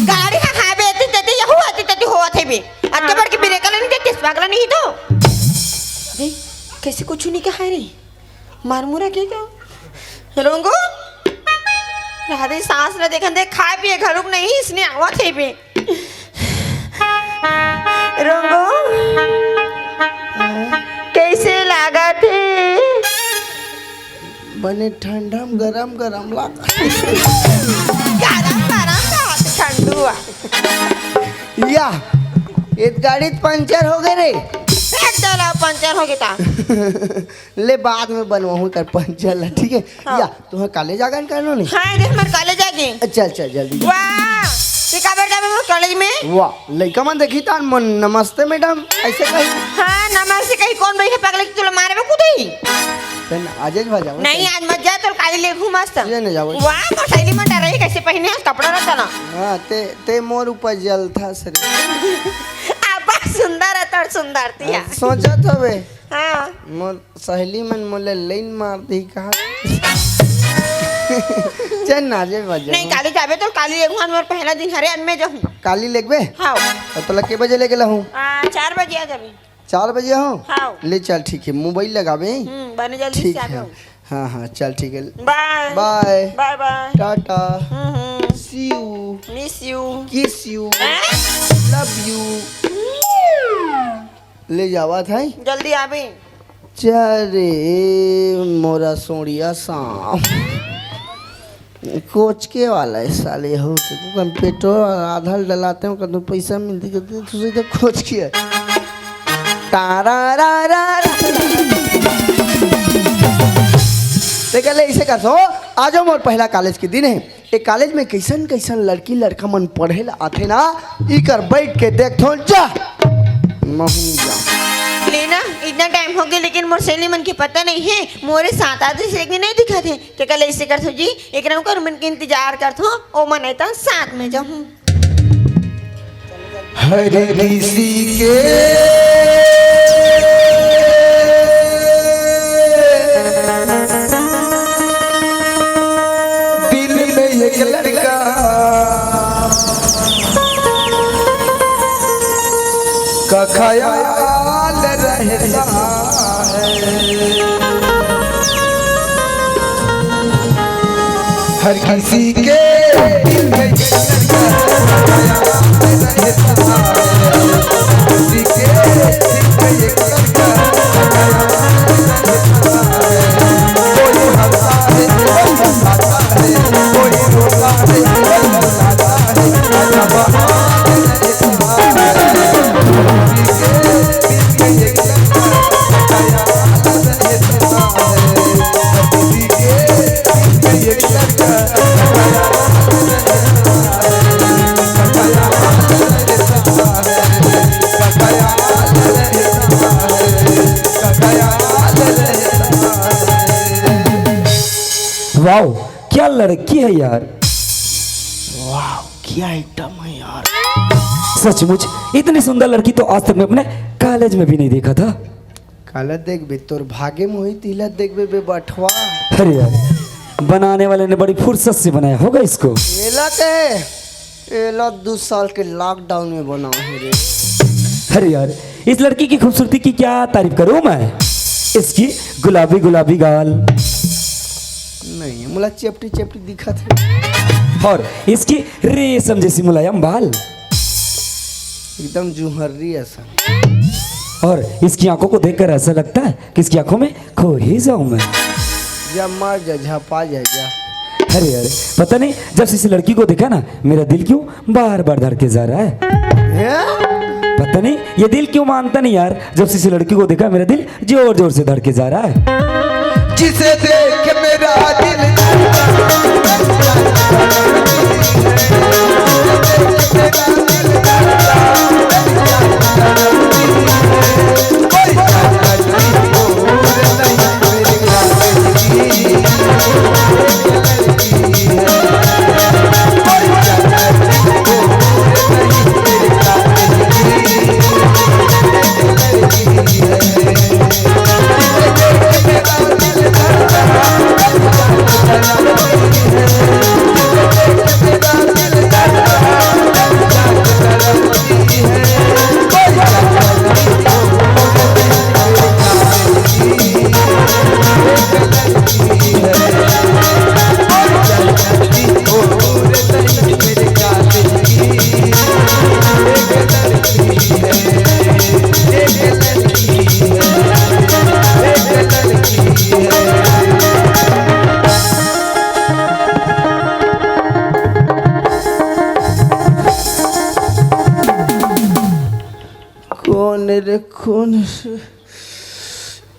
गाड़ी ह हावे एती तेती, यहू एती तेती होवत हे बे। अतका बड़ के ब्रेक ला नहीं देतिस, पागल नहीं तो। अरे, कैसे कुछ नहीं कहा रे? मार मुरा के क्या? रोंगो? राधे सांस न देखन दे, खाए पिए घरुक नहीं, इसने आवत हे बे। रोंगो, कैसे लागत हे? बने ठंडम गरम गरम लागत। गरम गरम लागत, ठंडू आ। या, ए गाड़ी त पंचर हो गए रे। एक दला पंचर हो गए ता। ले, बाद में बनवाहूँ कर पंचर ला, ठीक है? हाँ। या, तुहर कॉलेज आगन करनो नहीं? हाँ, देख, हमार कॉलेज आ गए। अच्छा, अच्छा, जल्दी। वाह, ते काबर जाबे मोर कॉलेज में? वाह, लइका मन देखी तान मन, "नमस्ते मैडम," ऐसे कही। हाँ, नमस्ते कही, कौन बइठे पगले की तुला मारे में कूदई? तेन आजेज भा जाओ। नहीं, आज मत जा, तोर काली लेगहूँ मस्त। ये नहीं जाओ। वाह, मोर सहेली मन डरही, कैसे पहिने हस कपड़ा रहता ना। हाँ, ते, ते मोर ऊपर जलथस रे। आपा सुंदर है तोर सुंदरतिया। हाँ, सोचत हवे। हाँ। मोर सहेली मन मोला लाइन मार दे कहा। चल ना, जे बजे नहीं, हूँ। काली जाबे तो काली लेगहूँ, आज मोर पहला दिन हरे, अनमे जाहूँ। काली लेगबे? हाँ। तो तोला के बजे लेके लाहूँ? आ, चार बजे आ जाबे। चार बजे हो? हाँ। ले चल, ठीक है, मोबाइल लगाबे। हम्म, बने जल्दी ठीक से है। आबे। हाँ, हाँ, चल, ठीक है। बाय। बाय। बाय, बाय। टाटा। हम्म, हम्म। See you। Miss you। Kiss you। हैं? Love you। ले जावा था। जल्दी आबे। चल रे, मोरा सोड़िया सांप। कोचके वाला है साले हो, तो कम पेट्रोल आधा डलाते हो, कदम पैसा मिलती करती, तू सीधे कोचके है। तारा रा रा रा। ते कहले, "ऐसे कर सो, आज मोर पहला कॉलेज के दिन है, ए कॉलेज में कैसन कैसन लड़की लड़का मन पढ़े ला आथे ना, इकर बैठ के देखथो जा।" महूं जा। लेना, इतना टाइम हो गया, लेकिन मोर सहेली मन के पता नहीं है, मोरे साथ आते से भी नहीं दिखा थे। ते कहले, "ऐसे करथो जी, एक नौकर मन के इंतजार करथो, ओ मन आए त साथ में जाहूं।" हर किसी के दिल में एक लड़का का ख्याल रहता है। हर किसी के दिल में ये लड़का रहता है। किसी के दिल में ये लड़का रहता है। कोई हंसता है, कोई हंसाता है, कोई रोता है, कोई रुलाता है। अजब हाल है। वाओ, क्या लड़की है यार। वाओ, क्या आइटम है यार। सचमुच इतनी सुंदर लड़की तो आज तक मैं अपने कॉलेज में भी नहीं देखा था। काला देखबे, तोर भागे में होही, तिला देखबे बे बठवा। अरे यार, बनाने वाले ने बड़ी फुर्सत से बनाया होगा इसको। एला कहे, एला दो साल के लॉकडाउन में बनाए हे रे। अरे यार, इस लड़की की खूबसूरती की क्या तारीफ करूं मैं। इसकी गुलाबी गुलाबी गाल। नहीं, मोला चेपटी चेपटी दिखत हे। और इसकी रेशम जैसी मुलायम बाल। एकदम जुहर्री असन। और इसकी आंखों को देखकर ऐसा लगता है कि इसकी आंखों में खो ही जाऊं मैं। जा मर जा, झपा जा, जा। अरे यार, पता नहीं, जब से इस लड़की को देखा ना, मेरा दिल क्यों बार बार धड़के जा रहा है। हैं? पता नहीं ये दिल क्यों मानता नहीं यार, जब से इस लड़की को देखा, मेरा दिल जोर जोर से धड़के जा रहा है। जिसे देख मेरा दिल धड़कता है। कौन रे, कौन से?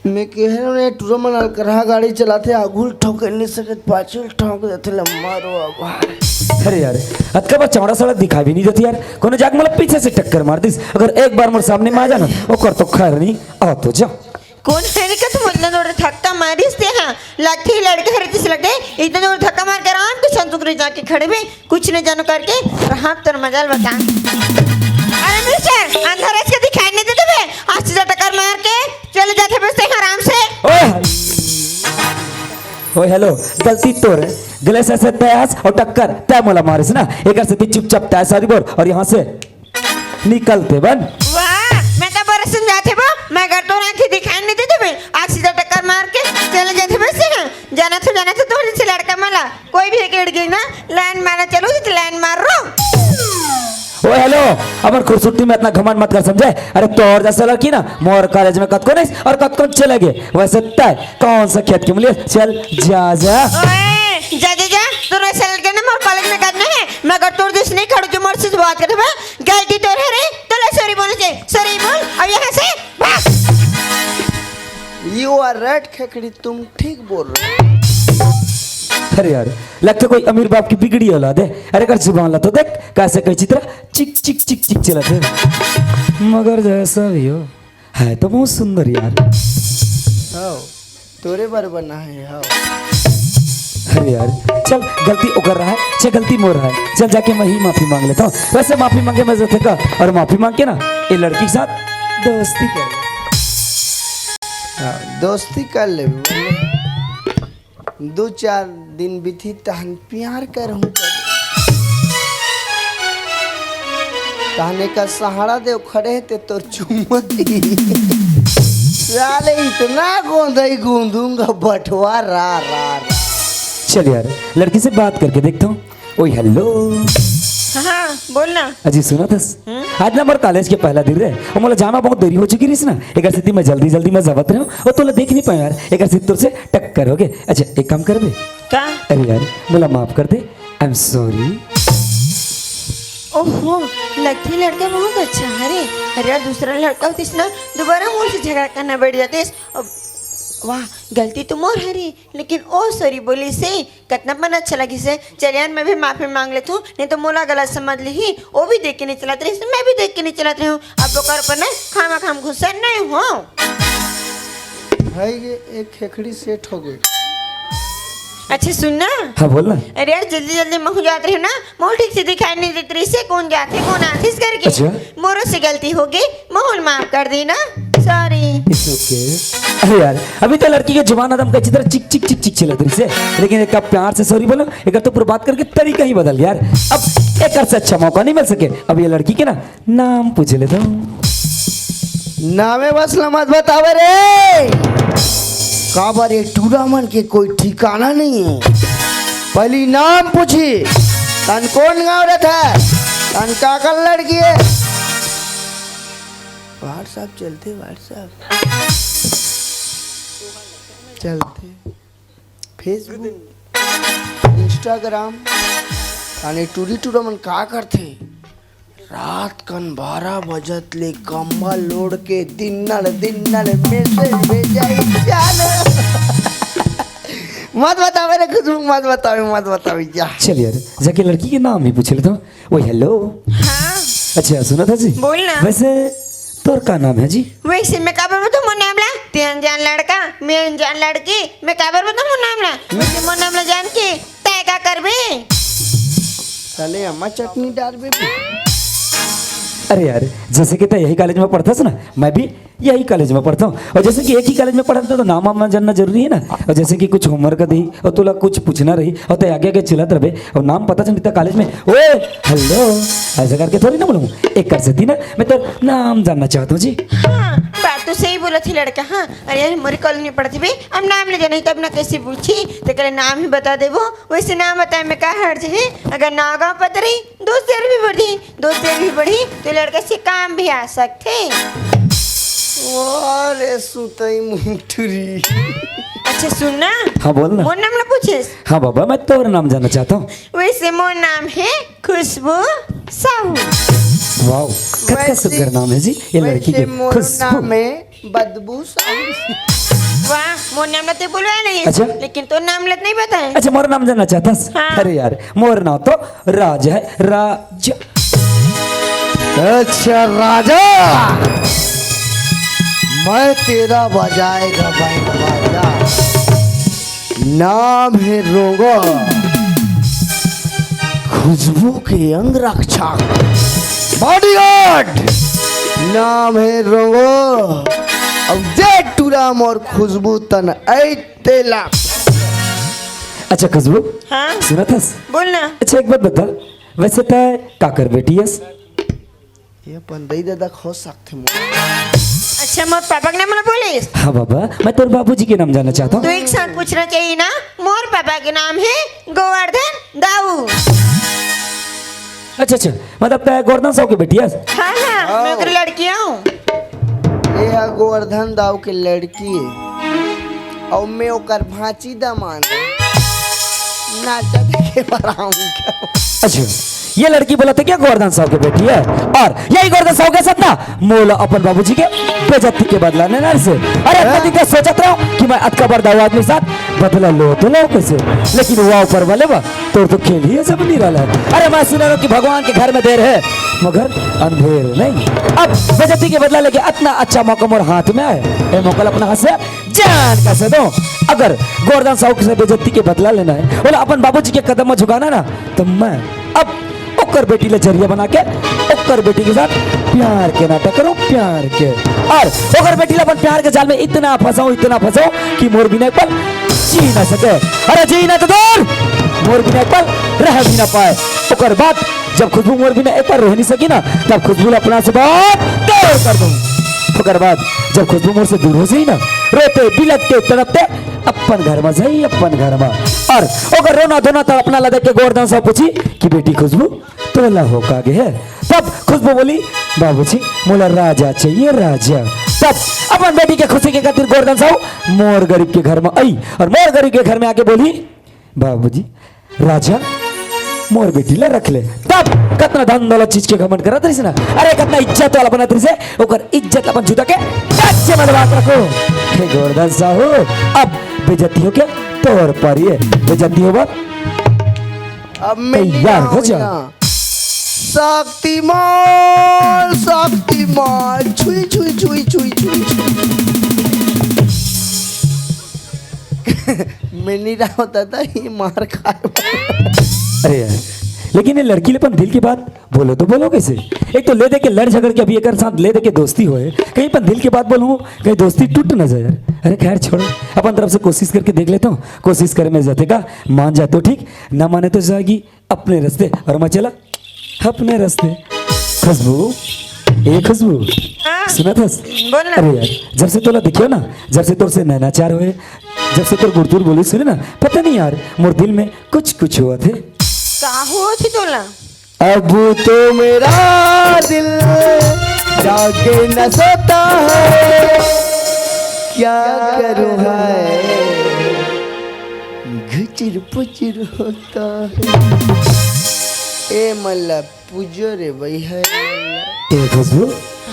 मैं कह रहा हूँ, टूरा मन अलकरहा गाड़ी चलाथे, आगू ल ठोके नहीं सकत, पाछू ल ठोक देथे, लम्मा रो आवाज। अरे यार, अतका बा चौड़ा सड़क दिखा भी नहीं देती यार। कोनो जाके मतलब पीछे से टक्कर मार दिस, अगर एक बार मोर सामने में आ जाना, ओकर तो खैर नहीं, आ तो जा। कौन है रे, कत मतलब जोर धक्का मारिस ते? हाँ, लगथे लड़का हरे तिस लगथे, इतना जोर धक्का मार के आराम के संतुक रे जाके खड़े में। कुछ नहीं जानो करके रहा तोर मजा ल बता। अरे मिस्टर, अंधार के दिखाई नहीं देते बे? आज सीधा टक्कर मार के चले जाते बस ते आराम से। ओए, ओए, हेलो, गलती तोर है। गले से, से तय आस और टक्कर तय मोला मारिस ना, एकर से चुपचाप तय सारी बोल और यहाँ से निकलते बन। वाह, मैं तो बरस समझाते बो, जाना तो, जाना तो तोर जइसे लड़का मन ला, कोई भी एक लड़की ना लाइन मारा चलो, जइसे लाइन मार रो। ओ हेलो, अपन खूबसूरती में इतना घमंड मत कर, समझे? अरे तोर जइसे लड़की ना मोर कॉलेज में कतको नहीं और कतको चले गए। वइसे तय कौन सा खेत के मुलिया, चल जा जा। ओए, जा जा जा, तोर जइसे लड़की ना मोर कॉलेज में कतको नहीं है, मगर तोर जइसे नहीं खड़ो जो मोर से बात करे बे, गलती तोर हरे, तो ले सॉरी बोल दे, सॉरी बोल, अब यहाँ से भाग। You are right खेकड़ी, तुम ठीक बोल रहे हो। अरे यार, लगता कोई अमीर बाप की बिगड़ी औलाद है। अरे कर जुबान ला तो देख, कैसे कई चित्रा चिक चिक चिक चिक चलत है। मगर जैसा भी हो, है तो बहुत सुंदर यार। हाव, तोरे बर बना है, हाव। अरे यार, चल गलती ओकर रहा है, चल गलती मोर रहा है, चल जाके मैं ही माफी मांग लेता हूँ। वैसे माफी मांगे मैं जरूरत है का, और माफी मांग के ना ये लड़की के साथ दोस्ती कर। हाँ, दोस्ती कर ले। दो चार दिन बीती तहन प्यार करहूं। तहने का सहारा दे खड़े हे ते तोर चुम्मा दी। साले इतना गोंदई गूंदूंगा बटवा रा रा रा। चल यार, लड़की से बात करके देखता हूँ। ओए हेलो। हाँ, बोल ना। अजी सुनत हस? हम्म? आज ना मोर कॉलेज के पहला दिन रे, और मोला जामा बहुत देरी हो चुकी रहिस ना, एकर सेती मैं जल्दी जल्दी में जावत रहे हूँ, और तोला देख नहीं पाया यार, एकर सेती तोर से टक्कर हो गए। अच्छा एक काम करबे? का? अरे यार, मोला माफ कर दे, I am sorry। ओहो, लगथे लड़का बहुत अच्छा हरे। अरे यार, दूसरा लड़का होतिस ना, दोबारा मोर से झगड़ा करना बैठ जातिस। अब, वाह, गलती तो मोर हरे, लेकिन ओ सॉरी बोलिस हे, कतना मन अच्छा लगिस हे। चल यार, मैं भी माफी मांग लेथूं, नहीं तो मोला गलत समझ लिही। ओ भी देख के नहीं चलत रहिस, मैं भी देख के नहीं चलत रहे हूँ। अब ओकर ऊपर ना खामा खाम गुस्सा नहीं हो। भाई, ये एक खेखड़ी सेट हो गई। अच्छा सुन ना। हाँ, बोल ना। अरे यार, जल्दी जल्दी महू जात रहे ना, मोला ठीक से दिखाई नहीं देत रहिस हे, कौन जाथे, कौन आथिस करके। अच्छा। मोरो से गलती हो गई, महू ल माफ कर देना, सॉरी। It's okay। अरे यार, अभी तो लड़की के जुबान एकदम कच्ची तरह चिक चिक चिक चिक चलत रहिस हे, लेकिन एक प्यार से सॉरी बोलो, एक तो पूरा बात करके तरीका ही बदल गया यार। अब एक से अच्छा मौका नहीं मिल सके। अब ये लड़की के ना नाम पूछ लेता हूँ। नामे बस ला मत बतावे रे, काबर ये टूरा मन के कोई ठिकाना नहीं है। पहली नाम पूछी, तन कौन गाँव रहता है, तन काकर लड़की है। WhatsApp चलते, WhatsApp चलते, Facebook, Instagram, अने टूरी टूरा मन का करथे? रात कन बारह बजत ले कंबल ओढ़ के दिन्नड़ दिन्नड़ message भेजाई जान। मत बतावे रे खुशबू, मत बतावे, मत बतावे जा। चल यार, जाके लड़की के नाम ही पूछ लेता हूँ। ओ हेलो। हाँ। अच्छा सुनत हस जी? बोल ना। वैसे तोर का नाम है जी? वैसे मैं काबर बताऊं मोर नाम ला? तें अनजान लड़का, मैं अनजान लड़की, मैं काबर बताऊं मोर नाम ला? वैसे मोर नाम ला जान के तैं का करबे? साले अम्मा चटनी डारबे। अरे यार, जैसे कि तैं यही कॉलेज में पढ़थस ना, मैं भी यही कॉलेज में पढ़ता हूँ। और जैसे कि एक ही कॉलेज में पढ़ा था, तो नाम वाम जानना जरूरी है ना। और जैसे कि कुछ homework का दी और तोला कुछ पूछना रही और तैं आगे आगे चिल्लात रहे और नाम पता चल देता कॉलेज में, "ओए, हेलो", ऐसा करके थोड़ी ना बोलूँ। एक कर सकती ना, मैं तो नाम जानना चाहता हूँ जी। हाँ, बात तो सही बोलथे लड़का। हाँ, अरे यार, मोरी कॉलेज में पढ़थे बे, अब नाम ले जाना ही तब ना कैसे पूछी, तेकरे नाम ही बता देबो। वैसे नाम बताए में का हर्ज है, अगर नाव गाँव पता रही, दोस्त यार भी बढ़ी, दोस्त यार भी बढ़ी, तो लड़का से काम भी आ सकथे। वाह रे सुतई मुंगठुरी। अच्छा सुन ना। हाँ, बोल ना। मोर नाम ला पूछेस? हाँ बाबा, मैं तोर नाम जानना चाहता हूँ। वैसे मोर नाम है खुशबू साहू। वाओ, कतका वैसे, सुंदर नाम है जी ये लड़की वैसे के, मोर खुशबू। नाम है बदबू साहू। वाह, मोर नाम ला ते बोलवाए नहीं। अच्छा। लेकिन तोर नाम ला नहीं बताए। अच्छा, मोर नाम जानना चाहता है? हाँ। अरे यार, मोर नाम तो राज है, राज। अच्छा राजा, मैं तेरा बजाएगा बैंड बाजा। नाम है रोंगो, खुशबू के अंग रक्षक, बॉडीगार्ड। नाम है रोंगो। अब जे टूरा मोर खुशबू तन ऐ तेला। अच्छा खुशबू, हाँ? सुनत हस? बोल ना। अच्छा एक बात बता, वैसे तैं काकर बेटी हस? ये अपन दई ददा खो सकथे मोर। अच्छा अच्छा, मोर पापा के नाम ला बोलिस? हाँ बाबा, मैं तोर बाबूजी के नाम जानना चाहता हूँ। तो एक साथ पूछना चाहिए ना, मोर पापा के नाम है गोवर्धन दाऊ। अच्छा अच्छा, मतलब तैं गोवर्धन साहू के बेटी हस? हाँ हाँ, मैं ओकर लड़की हूँ। ये है गोवर्धन दाऊ के लड़की है, और मैं ओकर भांची दामाद हूँ। नाचा देखे बर आऊँ क्या? अच्छा, ये लड़की बोलथे क्या गोवर्धन साहू के बेटी है? और यही गोवर्धन साहू के साथ ना मोला अपन बाबूजी के बेइज्जती के बदला लेना हे। अरे, अतका दिन तक सोचत रहों कि मैं अतका बड़ दाऊ आदमी साथ बदला लूँ तो लूँ कइसे, लेकिन वो ऊपर वाले बा, तोर तो खेल ही अइसे बनी रहला है। अरे, मैं सुने रहों कि भगवान के घर में देर है, मगर अंधेर नहीं। अब बेइज्जती के बदला लेके अतना अच्छा मौका मोर हाथ में आए, ए मौका ला अपन हाथ से जान कइसे दूँ? अगर गोवर्धन साहू से बेइज्जती के बदला लेना है, ओला अपन बाबूजी के कदम में झुकाना ना, तो मैं अब ओकर बेटी ला जरिया बना के ओकर बेटी के साथ प्यार के नाटक करूँ, प्यार के। और ओकर बेटी ला अपन प्यार के जाल में इतना फँसाऊँ, इतना फँसाऊँ कि मोर बिना एक पल जी ना सके। अरे, जी ना तो दूर, मोर बिना एक पल रह भी ना पाए। ओकर बाद जब खुशबू मोर बिना एक पल रह नहीं सकी ना, तब खुशबू ला अपना से बहुत दूर कर दूँ। ओकर बाद जब खुशबू मोर से दूर हो जाही ना, रोते, बिलकते, तड़पते अपन घर में जाही, अपन घर में। और ओकर रोना धोना तड़पना ला देख के गोवर्धन साहू पूछही कि बेटी खुशबू, तोला हो का गे हे? तब खुशबू बोलही, बाबूजी, मोला राजा चाहिए, राजा। तब अपन बेटी के खुशी के खातिर गोवर्धन साहू मोर गरीब के घर में आही और मोर गरीब के घर में आके बोलही, बाबूजी, राजा, मोर बेटी ला रख ले। तब कतना धन दौलत चीज के घमंड करत रहिस ना, अरे, कतना इज्जत वाला बनत रहिस हे, ओकर इज्जत अपन जूता के गच्चे में दबा के रखो। हे गोवर्धन साहू, अब बेइज्जती होके तोर पारी हे, बेइज्जती होबर अब मैं तैयार हो जा। शक्तिमान, शक्तिमान, छुई, छुई, छुई, छुई, छुई, छुई। मैं नहीं रहा होता था, ये मार खाए। अरे यार, लेकिन ये लड़की ले अपन दिल की बात बोलो तो बोलो कइसे? एक तो ले दे के लड़ झगड़ के अभी एकर साथ ले दे के दोस्ती होए, कहीं अपन दिल की बात बोलूँ, कहीं दोस्ती टूट ना जाए यार। अरे खैर छोड़ो, अपन तरफ से कोशिश करके देख लेता हूँ, कोशिश करे में जते का मान जाए तो ठीक, ना माने तो जाएगी अपने रास्ते और मैं चला अपने रास्ते। खुशबू, ए खुशबू, हाँ। सुनत हस? बोल ना। अरे यार, जब से तोला देखियो ना, जब से तोर से नैनाचार होए, जब से तोर गुरतुर बोली सुने ना, पता नहीं यार, मोर दिल में कुछ कुछ होवत हे। का होवत हे तोला? अब तो मेरा दिल जाके न सोता है, क्या करूँ है, घुचुर पुचुर होता है। ए मल्ला पूजो रे भाई है। ए खुशबू,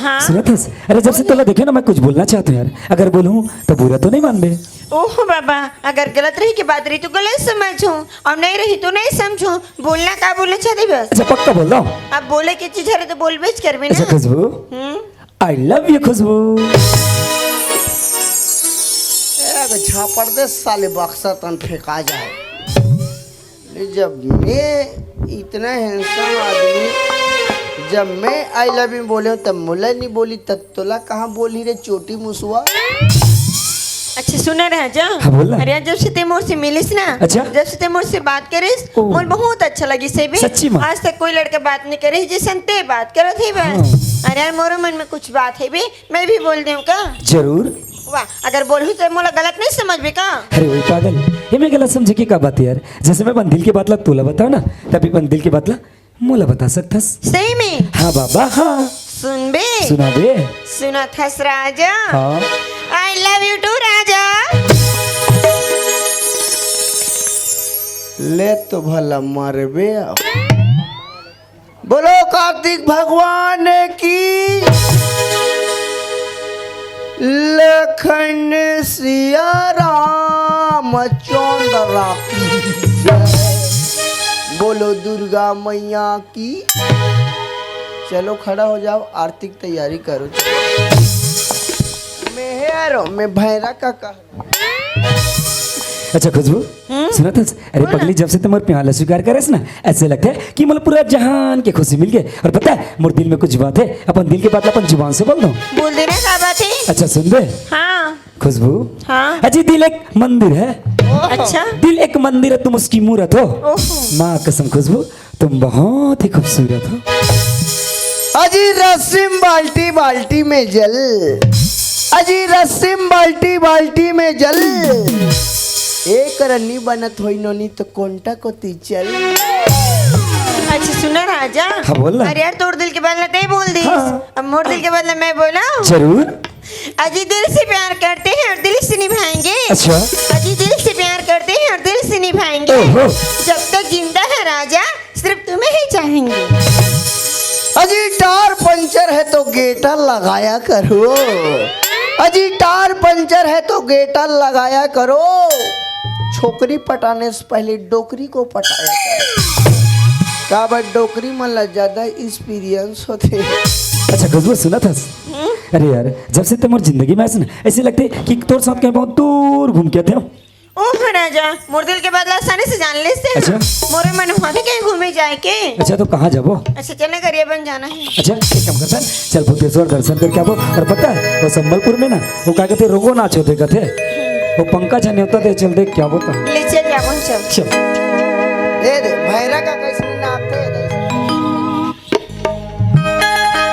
हाँ? सुनत हस? अरे जब से तोला देखे ना, मैं कुछ बोलना चाहत हूँ यार, अगर बोलूँ तो बुरा तो नहीं मानबे? ओहो बाबा, अगर गलत रही के बात रही तो गलत समझो, और नहीं रही तो नहीं समझो। बोलना का बोलना चाहते बस? अच्छा पक्का बोल रहा हूँ। अब बोले के चीज हरे तो बोलबेच करबे ना। अच्छा खुशबू, हम्म। I love you खुशबू। ए, अबे झापड़ दे साले, बक्सा तन फेंका जाए। ले, जब मैं इतना handsome आदमी, जब मैं I love you बोले हूँ, तब मोला नहीं बोली, तब तोला कहाँ बोली रे चोटी मुसवा? अच्छा सुना रहा जा। हाँ, बोल ना। अरे यार, जब से ते मोर से मिलिस ना, अच्छा? जब से ते मोर से बात करिस, ओ। मोर बहुत अच्छा लगिस हे बे। सच्ची में? आज तक कोई लड़का बात नहीं करे जैसन ते बात करत हे बस। हाँ। अरे यार, मोरो मन में कुछ बात हे बे, मैं भी बोल देऊँ का? जरूर। वाह, अगर बोलहूँ तो मोला गलत नहीं समझबे का? अरे वही पागल, ये मैं गलत समझे के का बात है यार? जैसे मैं अपन दिल की बात ला तोला बताओ ना, तभी अपन दिल की बात ला मोला बता सकथस। सही में? हाँ बाबा, हाँ। सुनबे? सुना दे। सुनत हस राजा? हाँ। I love you too राजा। ले तो भला मरबे अब। बोलो कार्तिक भगवान की, लखन सिया राम चंद्र की जय। बोलो दुर्गा मैया की। चलो खड़ा हो जाओ, आरती की तैयारी करो। मैं हेरो, मैं भैरा का कह अच्छा खुशबू, हम्म? सुनत हस? अरे बोल ना। पगली, जब से ते मोर प्यार ला स्वीकार करेस ना, ऐसे लगथे कि मोला पूरा जहान के खुशी मिल गे। और पता है, मोर दिल में कुछ बात है, अपन दिल के बात ला अपन जुबान से बोल दो। बोल दे ना, का बात है? अच्छा सुन बे। हाँ। खुशबू। हाँ। अजी, दिल एक मंदिर है। अच्छा। दिल एक मंदिर है, तुम उसकी मूरत हो। ओहो। माँ कसम खुशबू, तुम बहुत ही खूबसूरत हो। अजी रस्सी में बाल्टी, बाल्टी में जल। अजी रस्सी म बाल्टी, बाल्टी में जल। एक रन्नी बनत होई नोनी तो कोंटा कोती चल। अच्छा सुना राजा। हाँ, बोल ना। अरे यार, तोर दिल के बात ला तय बोल दिस। हाँ। अब मोर दिल के बात ला मैं बोला। जरूर। अजी दिल से प्यार करते हैं और दिल से निभाएंगे। अच्छा। अजी दिल से प्यार करते हैं और दिल से निभाएंगे। ओहो। जब तक जिंदा है राजा, सिर्फ तुम्हें ही चाहेंगे। अजी टायर पंचर है तो गेटा लगाया करो। अजी टायर पंचर है तो गेटा लगाया करो। छोकरी पटाने से पहले डोकरी को पटाया करो। काबर डोकरी मन ला ज्यादा एक्सपीरियंस होथे। अच्छा गजबो सुनत हस। अरे यार, जब से ते मोर जिंदगी में आइस ना, ऐसे लगथे कि तोर साथ कहीं बहुत दूर घूम के आते हो। ओह राजा, मोर दिल के बात ला आसानी से जान लेस ते ना। अच्छा। मोरे मन होथे कहीं घूमे जाए के। अच्छा तो कहाँ जाबो? अच्छा चल ना, गरियाबंद जाना है। अच्छा एक काम करथन, चल भूतेश्वर दर्शन करके आबो। और पता है वो संबलपुर में ना वो का कहथे, रोंगो नाच होथे कहथे, वो पंकज नेवता ते चल देख के आबो। ले चल जाबो, चल। चल। ए दे भैरा का